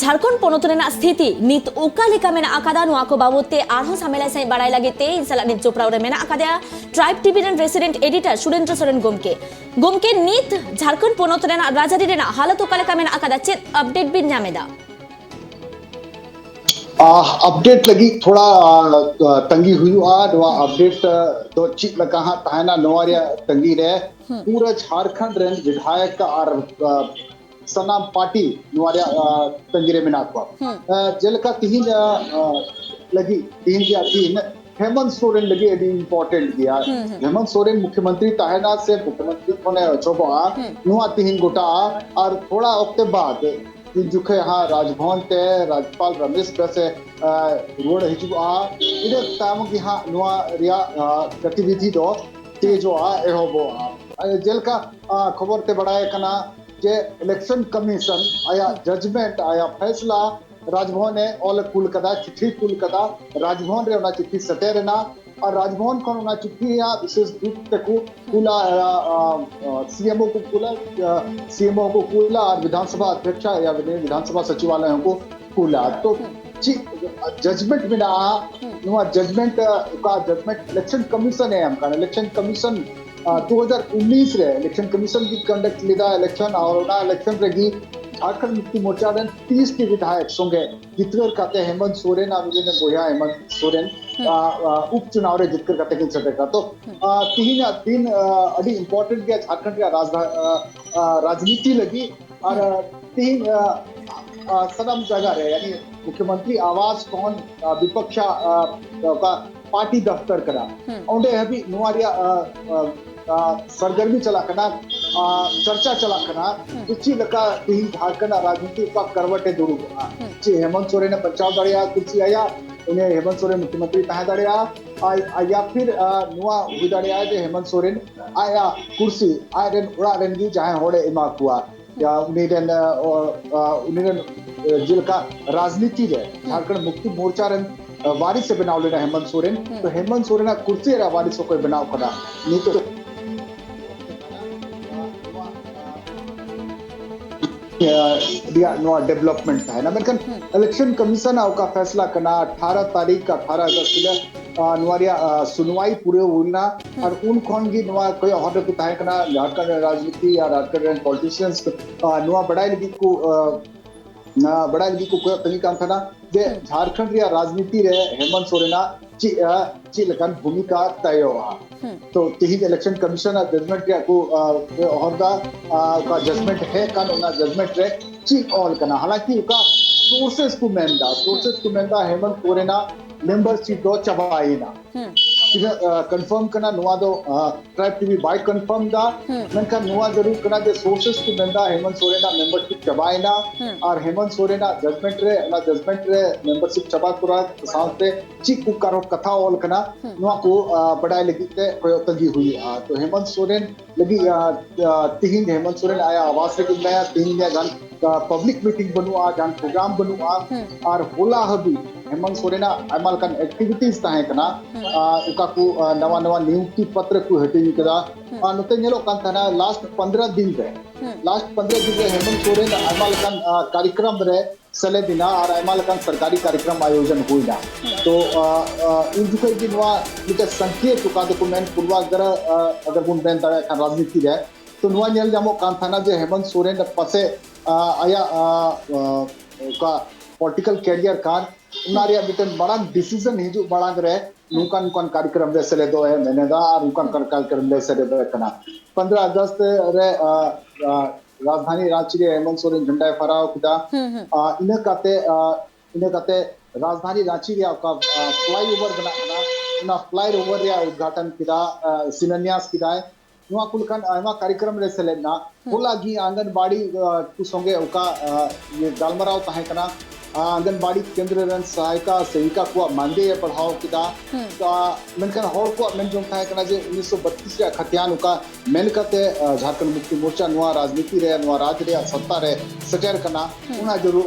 ᱡᱷᱟᱲᱠᱷᱚᱸᱰ ᱯᱚᱱᱚᱛ ᱨᱮᱱᱟᱜ ᱥᱛᱷᱤᱛᱤ ᱱᱤᱛ ᱚᱠᱟ ᱞᱮᱠᱟ ᱢᱮᱱᱟᱜ ᱟᱠᱟᱫᱟ, ᱱᱚᱣᱟ ᱠᱚ ᱵᱟᱵᱚᱛ ᱛᱮ ᱟᱨᱦᱚᱸ ᱥᱟᱢᱮᱞᱟᱭ ᱥᱟᱺᱦᱤᱡ ᱵᱟᱲᱟᱭ ᱞᱟᱹᱜᱤᱫ ᱛᱮ ᱤᱧ ᱥᱟᱞᱟᱜ ᱱᱤᱛ ᱡᱚᱯᱲᱟᱣ ᱨᱮ ᱢᱮᱱᱟᱜ ᱟᱠᱟᱫᱮᱭᱟ ᱴᱨᱟᱭᱤᱵᱽ ᱴᱤᱵᱷᱤ ᱨᱮᱱ ᱨᱮᱥᱤᱰᱮᱱᱴ ᱮᱰᱤᱴᱚᱨ ᱥᱩᱨᱮᱱᱫᱨᱚ ᱥᱚᱨᱮᱱ ᱜᱚᱢᱠᱮ᱾ ᱜᱚᱢᱠᱮ, ᱱᱤᱛ ᱡᱷᱟᱲᱠᱷᱚᱸᱰ ᱯᱚᱱᱚᱛ ᱨᱮᱱᱟᱜ ᱨᱟᱡᱽᱟᱹᱨᱤ ᱨᱮᱱᱟᱜ ᱦᱟᱞᱚᱛ ᱚᱠᱟ ᱞᱮᱠᱟ ᱢᱮᱱᱟᱜ ᱟᱠᱟᱫᱟ, ᱪᱮᱫ ᱟᱯᱰᱮᱴ ᱵᱤᱱ ᱧᱟᱢ ᱮᱫᱟ? ᱟᱯᱰᱮᱴ ᱞᱟᱹᱜᱤᱫ ᱛᱷᱚᱲᱟ ᱛᱟᱺᱜᱤ ᱦᱩᱭᱩᱜᱼᱟ᱾ ᱱᱚᱣᱟ ᱟᱯᱰᱮᱴ ᱫᱚ ᱪᱮᱫ ᱞᱮᱠᱟ ᱦᱟᱸᱜ ᱛᱟᱦᱮᱱᱟ, ᱱᱚᱣᱟ ᱨᱮᱭᱟᱜ ᱛᱟᱺᱜᱤ ᱨᱮ ᱯᱩᱨᱟᱹ ᱡᱷᱟᱲᱠᱷᱚᱸᱰ ᱨᱮᱱ ᱵᱤᱫᱷᱟᱭᱚᱠ ᱟᱨ ᱥᱟᱱᱟᱢ ᱯᱟᱨᱴᱤ ᱱᱚᱣᱟ ᱨᱮᱭᱟᱜ ᱛᱟᱺᱜᱤ ᱨᱮ ᱢᱮᱱᱟᱜ ᱠᱚᱣᱟ᱾ ᱡᱮᱞᱮᱠᱟ ᱛᱤᱦᱤᱧ ᱞᱟᱹᱜᱤᱫ, ᱛᱤᱦᱤᱧ ᱨᱮᱭᱟᱜ ᱫᱤᱱ ᱦᱮᱢᱚᱱᱛ ᱥᱚᱨᱮᱱ ᱞᱟᱹᱜᱤᱫ ᱟᱹᱰᱤ ᱤᱢᱯᱚᱨᱴᱮᱱᱴ ᱜᱮᱭᱟ᱾ ᱦᱮᱢᱚᱱᱛ ᱥᱚᱨᱮᱱ ᱢᱩᱠᱷᱭᱚᱢᱚᱱᱛᱨᱤ ᱛᱟᱦᱮᱱᱟ ᱥᱮ ᱢᱩᱠᱷᱭᱚᱢᱚᱱᱛᱨᱤ ᱠᱷᱚᱱᱮ ᱚᱪᱚᱜᱚᱜᱼᱟ, ᱱᱚᱣᱟ ᱛᱤᱦᱤᱧ ᱜᱚᱴᱟᱜᱼᱟ᱾ ᱟᱨ ᱛᱷᱚᱲᱟ ᱚᱠᱛᱮ ᱵᱟᱫ ᱛᱤᱱ ᱡᱚᱠᱷᱮᱡ ᱦᱟᱸᱜ ᱨᱟᱡᱽᱵᱷᱚᱵᱚᱱ ᱛᱮ ᱨᱟᱡᱽᱯᱟᱞ ᱨᱟᱢᱮᱥ ᱵᱮᱥ ᱮ ᱨᱩᱣᱟᱹᱲ ᱦᱤᱡᱩᱜᱼᱟ, ᱤᱱᱟᱹ ᱛᱟᱭᱚᱢ ᱜᱮ ᱦᱟᱸᱜ ᱱᱚᱣᱟ ᱨᱮᱭᱟᱜ ᱜᱚᱛᱤᱵᱤᱫᱷᱤ ᱫᱚ ᱛᱮᱡᱚᱜᱼᱟ, ᱮᱦᱚᱵᱚᱜᱼᱟ᱾ ᱡᱮᱞᱮᱠᱟ ᱠᱷᱚᱵᱚᱨ ᱛᱮ ᱵᱟᱲᱟᱭ ᱠᱟᱱᱟ ᱡᱮ ᱤᱞᱮᱠᱥᱚᱱ ᱠᱚᱢᱤᱥᱚᱱ ᱟᱭᱟᱜ ᱡᱟᱡᱽᱢᱮᱱᱴ, ᱟᱭᱟᱜ ᱯᱷᱮᱥᱞᱟ ᱨᱟᱡᱽᱵᱷᱚᱵᱚᱱ ᱮ ᱚᱞ ᱠᱩᱞ ᱠᱟᱫᱟ, ᱪᱤᱴᱷᱤ ᱠᱩᱞ ᱠᱟᱫᱟ, ᱨᱟᱡᱽᱵᱷᱚᱵᱚᱱ ᱨᱮ ᱚᱱᱟ ᱪᱤᱴᱷᱤ ᱥᱮᱴᱮᱨ ᱮᱱᱟ᱾ ᱟᱨ ᱨᱟᱡᱽᱵᱷᱚᱵᱚᱱ ᱠᱷᱚᱱ ᱚᱱᱟ ᱪᱤᱴᱷᱤ ᱨᱮᱭᱟᱜ ᱵᱤᱥᱮᱥ ᱫᱩᱛ ᱛᱮᱠᱚ ᱠᱩᱞᱟ, ᱥᱤ ᱮᱢ ᱳ ᱠᱚ ᱠᱩᱞᱟ, ᱥᱤ ᱮᱢ ᱳ ᱠᱚ ᱠᱩᱞᱟ ᱟᱨ ᱵᱤᱫᱷᱟᱱ ᱥᱚᱵᱷᱟ ᱚᱫᱷᱭᱚᱠᱥ ᱭᱟ ᱵᱤᱫᱷᱟᱱ ᱥᱚᱵᱷᱟ ᱥᱚᱪᱤᱵᱟᱞᱚᱭ ᱦᱚᱸᱠᱚ ᱠᱩᱞᱟ᱾ ᱛᱚ ᱪᱮᱫ ᱡᱟᱡᱽᱢᱮᱱᱴ ᱢᱮᱱᱟᱜᱼᱟ, ᱱᱚᱣᱟ ᱡᱟᱡᱽᱢᱮᱱᱴ, ᱚᱠᱟ ᱡᱟᱡᱽᱢᱮᱱᱴ ᱤᱞᱮᱠᱥᱚᱱ ᱠᱚᱢᱤᱥᱚᱱ ᱮ ᱮᱢ ᱠᱟᱱᱟ, ᱤᱞᱮᱠᱥᱚᱱ ᱠᱚᱢᱤᱥᱚᱱ ᱫᱩ ᱦᱟᱡᱟᱨ ᱩᱱᱤᱥ ᱨᱮ ᱤᱞᱮᱠᱥᱚᱱ ᱠᱚᱢᱤᱥᱚᱱ ᱜᱮ ᱠᱚᱱᱰᱟᱠᱴ ᱞᱮᱫᱟ ᱤᱞᱮᱠᱥᱚᱱ, ᱟᱨ ᱚᱱᱟ ᱤᱞᱮᱠᱥᱚᱱ ᱨᱮᱜᱮ ᱡᱷᱟᱲᱠᱷᱚᱸᱰ ᱢᱩᱠᱛᱤ ᱢᱳᱨᱪᱟ ᱨᱮᱱ ᱛᱤᱨᱤᱥ ᱴᱤ ᱵᱤᱫᱷᱟᱭᱚᱠ ᱥᱚᱸᱜᱮ ᱡᱤᱛᱠᱟᱹᱨ ᱠᱟᱛᱮ ᱦᱮᱢᱚᱱᱛ ᱥᱚᱨᱮᱱ ᱟᱨ ᱩᱱᱤ ᱨᱮᱱ ᱵᱚᱭᱦᱟ ᱦᱮᱢᱚᱱᱛ ᱥᱚᱨᱮᱱ ᱩᱯᱪᱩᱱᱟᱣ ᱨᱮ ᱡᱤᱛᱠᱟᱹᱨ ᱠᱟᱛᱮ ᱠᱤᱱ ᱥᱮᱴᱮᱨ ᱠᱟᱱᱟ᱾ ᱛᱚ ᱛᱤᱦᱤᱧᱟᱜ ᱫᱤᱱ ᱟᱹᱰᱤ ᱤᱢᱯᱚᱨᱴᱮᱱᱴ ᱜᱮᱭᱟ ᱡᱷᱟᱲᱠᱷᱚᱸᱰ ᱨᱮᱭᱟᱜ ᱨᱟᱡᱽᱱᱤᱛᱤ ᱞᱟᱹᱜᱤᱫ᱾ ᱟᱨ ᱛᱤᱦᱤᱧ ᱥᱟᱱᱟᱢ ᱡᱟᱭᱜᱟ ᱨᱮ, ᱭᱟᱱᱤ ᱢᱩᱠᱷᱭᱚᱢᱚᱱᱛᱨᱤ ᱟᱵᱟᱥ ᱠᱷᱚᱱ ᱵᱤᱯᱚᱠᱷᱟ ᱚᱠᱟ ᱯᱟᱨᱴᱤ ᱫᱚᱯᱛᱚᱨ ᱠᱟᱱᱟ, ᱚᱸᱰᱮ ᱦᱟᱹᱵᱤᱡ ᱱᱚᱣᱟ ᱨᱮᱭᱟᱜ ᱥᱚᱨᱜᱚᱨᱢᱤ ᱪᱟᱞᱟᱜ ᱠᱟᱱᱟ, ᱪᱚᱨᱪᱟ ᱪᱟᱞᱟᱜ ᱠᱟᱱᱟ᱾ ᱪᱮᱫ ᱞᱮᱠᱟ ᱛᱤᱦᱤᱧ ᱡᱷᱟᱲᱠᱷᱚᱸᱰ ᱨᱟᱡᱽᱱᱤᱛᱤ ᱚᱠᱟ ᱠᱟᱨᱣᱟᱴ ᱮ ᱫᱩᱲᱩᱵᱚᱜᱼᱟ, ᱪᱮᱫ ᱦᱮᱢᱚᱱᱛ ᱥᱚᱨᱮᱱ ᱮ ᱵᱟᱧᱪᱟᱣ ᱫᱟᱲᱮᱭᱟᱜᱼᱟ ᱠᱩᱨᱥᱤ ᱟᱭᱟᱜ, ᱩᱱᱤ ᱦᱮᱢᱚᱱᱛ ᱥᱚᱨᱮᱱ ᱢᱩᱠᱷᱭᱚᱢᱚᱱᱛᱨᱤ ᱛᱟᱦᱮᱸ ᱫᱟᱲᱮᱭᱟᱜᱼᱟ, ᱟᱨ ᱭᱟ ᱯᱷᱤᱨ ᱱᱚᱣᱟ ᱦᱩᱭ ᱫᱟᱲᱮᱭᱟᱜᱼᱟ ᱡᱮ ᱦᱮᱢᱚᱱᱛ ᱥᱚᱨᱮᱱ ᱟᱭᱟᱜ ᱠᱩᱨᱥᱤ ᱟᱡ ᱨᱮᱱ ᱚᱲᱟᱜ ᱨᱮᱱ ᱜᱮ ᱡᱟᱦᱟᱸᱭ ᱦᱚᱲᱮ ᱮᱢᱟ ᱠᱚᱣᱟ, ᱭᱟ ᱩᱱᱤ ᱨᱮᱱ ᱩᱱᱤ ᱨᱮᱱ ᱡᱮᱞᱮᱠᱟ ᱨᱟᱡᱽᱱᱤᱛᱤ ᱨᱮ ᱡᱷᱟᱲᱠᱷᱚᱸᱰ ᱢᱩᱠᱛᱤ ᱢᱳᱨᱪᱟ ᱨᱮᱱ ᱣᱟᱨᱤᱥ ᱮ ᱵᱮᱱᱟᱣ ᱞᱮᱱᱟ ᱦᱮᱢᱚᱱᱛ ᱥᱚᱨᱮᱱ᱾ ᱛᱚ ᱦᱮᱢᱚᱱᱛ ᱥᱚᱨᱮᱱᱟᱜ ᱠᱩᱨᱥᱤ ᱨᱮ ᱣᱟᱨᱤᱥ ᱚᱠᱚᱭ ᱵᱮᱱᱟᱣ ᱠᱟᱱᱟ ᱱᱤᱛᱚᱜ ᱨᱮᱭᱟᱜ ᱱᱚᱣᱟ ᱰᱮᱵᱷᱞᱚᱯᱢᱮᱱᱴ ᱛᱟᱦᱮᱱᱟ᱾ ᱢᱮᱱᱠᱷᱟᱱ ᱤᱞᱮᱠᱥᱚᱱ ᱠᱚᱢᱤᱥᱚᱱ ᱟᱜ ᱚᱠᱟ ᱯᱷᱮᱥᱞᱟ ᱠᱟᱱᱟ, ᱟᱴᱷᱟᱨᱚ ᱛᱟᱹᱨᱤᱠᱷ, ᱟᱴᱷᱟᱨᱚ ᱟᱜᱚᱥᱴ ᱦᱤᱞᱳᱜ ᱱᱚᱣᱟ ᱨᱮᱭᱟᱜ ᱥᱩᱱᱣᱟᱭ ᱯᱩᱨᱟᱹᱣ ᱦᱩᱭᱱᱟ᱾ ᱟᱨ ᱩᱱ ᱠᱷᱚᱱ ᱜᱮ ᱱᱚᱣᱟ ᱠᱚᱭᱚᱜ ᱦᱚᱨ ᱨᱮᱠᱚ ᱛᱟᱦᱮᱸ ᱠᱟᱱᱟ ᱡᱷᱟᱲᱠᱷᱚᱸᱰ ᱨᱮᱱ ᱨᱟᱡᱽᱱᱤᱛᱤ ᱟᱨ ᱡᱷᱟᱲᱠᱷᱚᱸᱰ ᱨᱮᱱ ᱯᱚᱞᱤᱴᱤᱥᱤᱭᱟᱱᱥ ᱱᱚᱣᱟ ᱵᱟᱰᱟᱭ ᱞᱟᱹᱜᱤᱫ ᱠᱚ ᱵᱟᱲᱟᱭ ᱞᱟᱹᱜᱤᱫ ᱠᱚ ᱠᱚᱭᱚᱜ ᱛᱟᱺᱜᱤ ᱠᱟᱱ ᱛᱟᱦᱮᱱᱟ ᱡᱮ ᱡᱷᱟᱲᱠᱷᱚᱸᱰ ᱨᱮᱭᱟᱜ ᱨᱟᱡᱽᱱᱤᱛᱤ ᱨᱮ ᱦᱮᱢᱚᱱᱛ ᱥᱚᱨᱮᱱᱟᱜ ᱪᱮᱫ ᱪᱮᱫ ᱞᱮᱠᱟᱱ ᱵᱷᱩᱢᱤᱠᱟ ᱛᱟᱭᱚᱜᱼᱟ᱾ ᱛᱚ ᱛᱮᱦᱮᱧ election commission ᱟᱜ judgment ᱨᱮᱭᱟᱜ ᱠᱚ ᱦᱚᱨᱫᱟ, ᱚᱠᱟ judgment ᱦᱮᱡ ᱠᱟᱱ, ᱚᱱᱟ judgment ᱨᱮ ᱪᱮᱫ ᱚᱞ ᱠᱟᱱᱟ? ᱦᱟᱞᱟᱝᱠᱤ ᱚᱠᱟ sources ᱠᱚ ᱢᱮᱱᱫᱟ, sources ᱠᱚ ᱢᱮᱱᱫᱟ ᱦᱮᱢᱚᱱᱛ ᱥᱚᱨᱮᱱᱟᱜ membership ᱫᱚ ᱪᱟᱵᱟᱭᱮᱱᱟ᱾ ᱛᱤᱱᱟᱹᱜ confirm ᱠᱟᱱᱟ, ᱱᱚᱣᱟ ᱫᱚ Tribe TV ᱵᱟᱭ confirm ᱫᱟ᱾ ᱢᱮᱱᱠᱷᱟᱱ ᱱᱚᱣᱟ ᱡᱟᱹᱨᱩᱲ ᱠᱟᱱᱟ ᱡᱮ sources ᱠᱚ ᱢᱮᱱᱫᱟ ᱦᱮᱢᱚᱱᱛ ᱥᱚᱨᱮᱱᱟᱜ membership ᱪᱟᱵᱟᱭᱮᱱᱟ᱾ ᱟᱨ ᱦᱮᱢᱚᱱᱛ ᱥᱚᱨᱮᱱᱟᱜ judgment ᱨᱮ, ᱚᱱᱟ judgment ᱨᱮ membership ᱪᱟᱵᱟ ᱛᱚᱨᱟ ᱥᱟᱶᱛᱮ ᱪᱮᱫ ᱠᱚ ᱠᱟᱨᱚᱠ ᱠᱟᱛᱷᱟ ᱚᱞ ᱠᱟᱱᱟ, ᱱᱚᱣᱟ ᱠᱚ ᱵᱟᱰᱟᱭ ᱞᱟᱹᱜᱤᱫ ᱛᱮ ᱠᱚᱭᱚᱜ ᱛᱟᱺᱜᱤ ᱦᱩᱭᱩᱜᱼᱟ᱾ ᱛᱚ ᱦᱮᱢᱚᱱᱛ ᱥᱚᱨᱮᱱ ᱞᱟᱹᱜᱤᱫ ᱛᱤᱦᱤᱧ ᱦᱮᱢᱚᱱᱛ ᱥᱚᱨᱮᱱ ᱟᱭᱟᱜ ᱟᱵᱟᱥ ᱨᱮᱜᱮ ᱢᱮᱱᱟᱭᱟ᱾ ᱛᱤᱦᱤᱧ ᱡᱟᱦᱟᱸ public meeting ᱵᱟᱹᱱᱩᱜᱼᱟ, ᱡᱟᱦᱟᱸ program ᱵᱟᱹᱱᱩᱜᱼᱟ᱾ ᱟᱨ ᱦᱚᱞᱟ ᱦᱟᱹᱵᱤᱡ ᱦᱮᱢᱚᱱᱛ ᱥᱚᱨᱮᱱᱟᱜ ᱟᱭᱢᱟ ᱞᱮᱠᱟᱱ activities ᱛᱟᱦᱮᱸ ᱠᱟᱱᱟ᱾ ᱚᱠᱟ ᱠᱚ ᱱᱟᱣᱟ ᱱᱟᱣᱟ ᱱᱤᱭᱩᱠᱛᱤ ᱯᱚᱛᱨᱚ ᱠᱚ ᱦᱟᱹᱴᱤᱧ ᱠᱟᱫᱟ᱾ ᱟᱨ ᱱᱚᱛᱮ ᱧᱮᱞᱚᱜ ᱠᱟᱱ ᱛᱟᱦᱮᱱᱟ last ᱯᱚᱱᱫᱽᱨᱚ ᱫᱤᱱ ᱨᱮ, last ᱯᱚᱱᱫᱽᱨᱚ ᱫᱤᱱ ᱨᱮ ᱦᱮᱢᱚᱱᱛ ᱥᱚᱨᱮᱱ ᱟᱭᱢᱟ ᱞᱮᱠᱟᱱ ᱠᱟᱨᱭᱚᱠᱨᱚᱢ ᱨᱮ ᱥᱮᱞᱮᱫ ᱮᱱᱟ ᱟᱨ ᱟᱭᱢᱟ ᱞᱮᱠᱟᱱ ᱥᱚᱨᱠᱟᱨᱤ ᱠᱟᱨᱭᱚᱠᱨᱚᱢ ᱟᱭᱳᱡᱚᱱ ᱦᱩᱭᱱᱟ᱾ ᱛᱚ ᱩᱱ ᱡᱚᱠᱷᱚᱡ ᱜᱮ ᱱᱚᱣᱟ ᱢᱤᱫᱴᱮᱱ ᱥᱚᱝᱠᱮᱛ, ᱚᱠᱟ ᱫᱚᱠᱚ ᱢᱮᱱ ᱯᱩᱨᱵᱟᱜᱨᱟᱦ, ᱟᱜᱟᱨ ᱵᱚᱱ ᱢᱮᱱ ᱫᱟᱲᱮᱭᱟᱜ ᱠᱷᱟᱱ ᱨᱟᱡᱽᱱᱤᱛᱤ ᱨᱮ, ᱛᱚ ᱱᱚᱣᱟ ᱧᱮᱞ ᱧᱟᱢᱚᱜ ᱠᱟᱱ ᱛᱟᱦᱮᱱᱟ ᱡᱮ ᱦᱮᱢᱚᱱᱛ ᱥᱚᱨᱮᱱ ᱯᱟᱥᱮ ᱟᱭᱟᱜ ᱚᱠᱟ political career ᱠᱟᱱ, ᱚᱱᱟ ᱨᱮᱭᱟᱜ ᱢᱤᱫᱴᱮᱱ ᱢᱟᱨᱟᱝ decision ᱦᱤᱡᱩᱜ ᱢᱟᱲᱟᱝ ᱨᱮ ᱱᱚᱝᱠᱟᱱ ᱱᱚᱝᱠᱟᱱ ᱠᱟᱨᱭᱚᱠᱨᱚᱢ ᱨᱮ ᱥᱮᱞᱮᱫᱚᱜ ᱮ ᱢᱮᱱᱮᱫᱟ ᱟᱨ ᱱᱚᱝᱠᱟᱱ ᱱᱚᱝᱠᱟᱱ ᱠᱟᱨᱭᱚᱠᱨᱚᱢ ᱨᱮ ᱥᱮᱞᱮᱫᱚᱜ ᱮ ᱠᱟᱱᱟ᱾ ᱯᱚᱱᱫᱽᱨᱚ ᱟᱜᱚᱥᱴ ᱨᱮ ᱨᱟᱡᱽᱫᱷᱟᱱᱤ ᱨᱟᱸᱪᱤ ᱨᱮ ᱦᱮᱢᱚᱱᱛ ᱥᱚᱨᱮᱱ ᱡᱷᱟᱱᱰᱟᱭ ᱯᱷᱟᱦᱨᱟᱣ ᱠᱮᱫᱟ᱾ ᱤᱱᱟᱹ ᱠᱟᱛᱮ ᱤᱱᱟᱹ ᱠᱟᱛᱮ ᱨᱟᱡᱽᱫᱷᱟᱱᱤ ᱨᱟᱸᱪᱤ ᱨᱮᱭᱟᱜ ᱚᱠᱟ flyover ᱵᱮᱱᱟᱜ ᱠᱟᱱᱟ, ᱚᱱᱟ flyover ᱨᱮᱭᱟᱜ ᱩᱫᱽᱜᱷᱟᱴᱚᱱ ᱠᱮᱫᱟ, ᱥᱤᱞᱟᱱᱭᱟᱥ ᱠᱮᱫᱟᱭ᱾ ᱱᱚᱣᱟ ᱠᱚ ᱞᱮᱠᱟᱱ ᱟᱭᱢᱟ ᱠᱟᱨᱭᱚᱠᱨᱚᱢ ᱨᱮ ᱥᱮᱞᱮᱫ ᱮᱱᱟ᱾ ᱦᱚᱞᱟ ᱜᱮ ᱟᱝᱜᱟᱱᱵᱟᱲᱤ ᱠᱚ ᱥᱚᱸᱜᱮ ᱚᱠᱟ ᱜᱟᱞᱢᱟᱨᱟᱣ ᱛᱟᱦᱮᱸ ᱠᱟᱱᱟ, ᱟᱝᱜᱟᱱᱵᱟᱲᱤ ᱠᱮᱱᱫᱨᱚ ᱨᱮᱱ ᱥᱟᱦᱟᱭᱤᱠᱟ ᱥᱮᱵᱤᱠᱟ ᱠᱚᱣᱟᱜ ᱢᱟᱱᱫᱮ ᱮ ᱵᱟᱲᱦᱟᱣ ᱠᱮᱫᱟ᱾ ᱢᱮᱱᱠᱷᱟᱱ ᱦᱚᱲ ᱠᱚᱣᱟᱜ ᱢᱮᱱ ᱡᱚᱝ ᱛᱟᱦᱮᱸ ᱠᱟᱱᱟ ᱡᱮ ᱩᱱᱤᱥᱥᱚ ᱵᱟᱛᱨᱤᱥ ᱨᱮᱭᱟᱜ ᱠᱷᱟᱛᱤᱭᱟᱱ ᱚᱠᱟ ᱢᱮᱱ ᱠᱟᱛᱮ ᱡᱷᱟᱨᱠᱷᱚᱸᱰ ᱢᱩᱠᱛᱤ ᱢᱳᱨᱪᱟ ᱱᱚᱣᱟ ᱨᱟᱡᱽᱱᱤᱛᱤ ᱨᱮ, ᱱᱚᱣᱟ ᱨᱟᱡᱽ ᱨᱮᱭᱟᱜ ᱥᱚᱛᱛᱟ ᱨᱮ ᱥᱮᱴᱮᱨ ᱠᱟᱱᱟ, ᱚᱱᱟ ᱡᱟᱹᱨᱩᱲ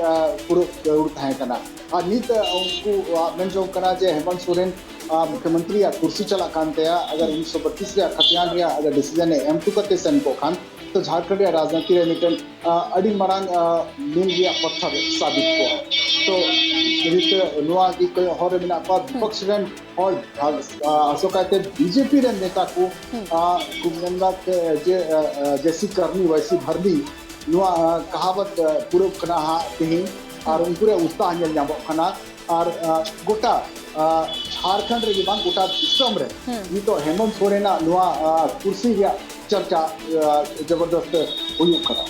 ᱯᱩᱨᱟᱹ ᱡᱟᱹᱨᱩᱲ ᱛᱟᱦᱮᱸ ᱠᱟᱱᱟ᱾ ᱟᱨ ᱱᱤᱛ ᱩᱱᱠᱩᱣᱟᱜ ᱢᱮᱱ ᱡᱚᱝ ᱠᱟᱱᱟ ᱡᱮ ᱦᱮᱢᱚᱱᱛ ᱥᱚᱨᱮᱱ ᱢᱩᱠᱷᱭᱚᱢᱚᱱᱛᱨᱤᱭᱟᱜ ᱠᱩᱨᱥᱤ ᱪᱟᱞᱟᱜ ᱠᱟᱱ ᱛᱟᱭᱟ, ᱟᱜᱟᱨ ᱩᱱᱤᱥᱥᱚ ᱵᱟᱛᱨᱤᱥ ᱨᱮᱭᱟᱜ ᱠᱷᱟᱛᱤᱭᱟᱱ ᱨᱮᱭᱟᱜ ᱟᱜᱟᱨ decision ᱮ ᱮᱢ ᱦᱚᱴᱚ ᱠᱟᱛᱮ ᱥᱮᱱ ᱠᱚᱜ ᱠᱷᱟᱱ, ᱛᱚ ᱡᱷᱟᱨᱠᱷᱚᱸᱰ ᱨᱮᱭᱟᱜ ᱨᱟᱡᱽᱱᱤᱛᱤ ᱨᱮ ᱢᱤᱫᱴᱮᱱ ᱟᱹᱰᱤ ᱢᱟᱨᱟᱝ ᱢᱤᱞ ᱨᱮᱭᱟᱜ ᱯᱟᱛᱷᱟᱨ ᱥᱟᱵᱤᱛ ᱠᱚᱜᱼᱟ᱾ ᱛᱚ ᱱᱤᱛ ᱱᱚᱣᱟ ᱜᱮ ᱠᱚᱭᱚᱜ ᱦᱚᱨ ᱨᱮ ᱢᱮᱱᱟᱜ ᱠᱚᱣᱟ᱾ ᱵᱤᱯᱚᱠᱥ ᱨᱮᱱ ᱦᱚᱲ, ᱟᱥᱚᱠᱟᱭᱛᱮ BJP ᱨᱮᱱ ᱱᱮᱛᱟ ᱠᱚ ᱠᱚ ᱢᱮᱱᱫᱟ ᱡᱮ ᱡᱮᱥᱤ ᱠᱟᱨᱱᱤ ᱣᱟᱭᱥᱤ ᱵᱷᱟᱨᱱᱤ ᱱᱚᱣᱟ ᱠᱟᱦᱟᱣᱟᱛ ᱯᱩᱨᱟᱹᱜ ᱠᱟᱱᱟ ᱦᱟᱸᱜ ᱛᱮᱦᱮᱧ, ᱟᱨ ᱩᱱᱠᱩ ᱨᱮ ᱩᱛᱥᱟᱦ ᱧᱮᱞ ᱧᱟᱢᱚᱜ ᱠᱟᱱᱟ᱾ ᱟᱨ ᱜᱚᱴᱟ ᱡᱷᱟᱲᱠᱷᱚᱸᱰ ᱨᱮᱜᱮ ᱵᱟᱝ, ᱜᱚᱴᱟ ᱫᱤᱥᱚᱢ ᱨᱮ ᱱᱤᱛᱚᱜ ᱦᱮᱢᱚᱱᱛ ᱥᱚᱨᱮᱱᱟᱜ ᱱᱚᱣᱟ ᱠᱩᱨᱥᱤ ᱨᱮᱭᱟᱜ ᱪᱟᱨᱪᱟ ᱡᱚᱵᱚᱨᱫᱚᱥᱛ ᱦᱩᱭᱩᱜ ᱠᱟᱱᱟ᱾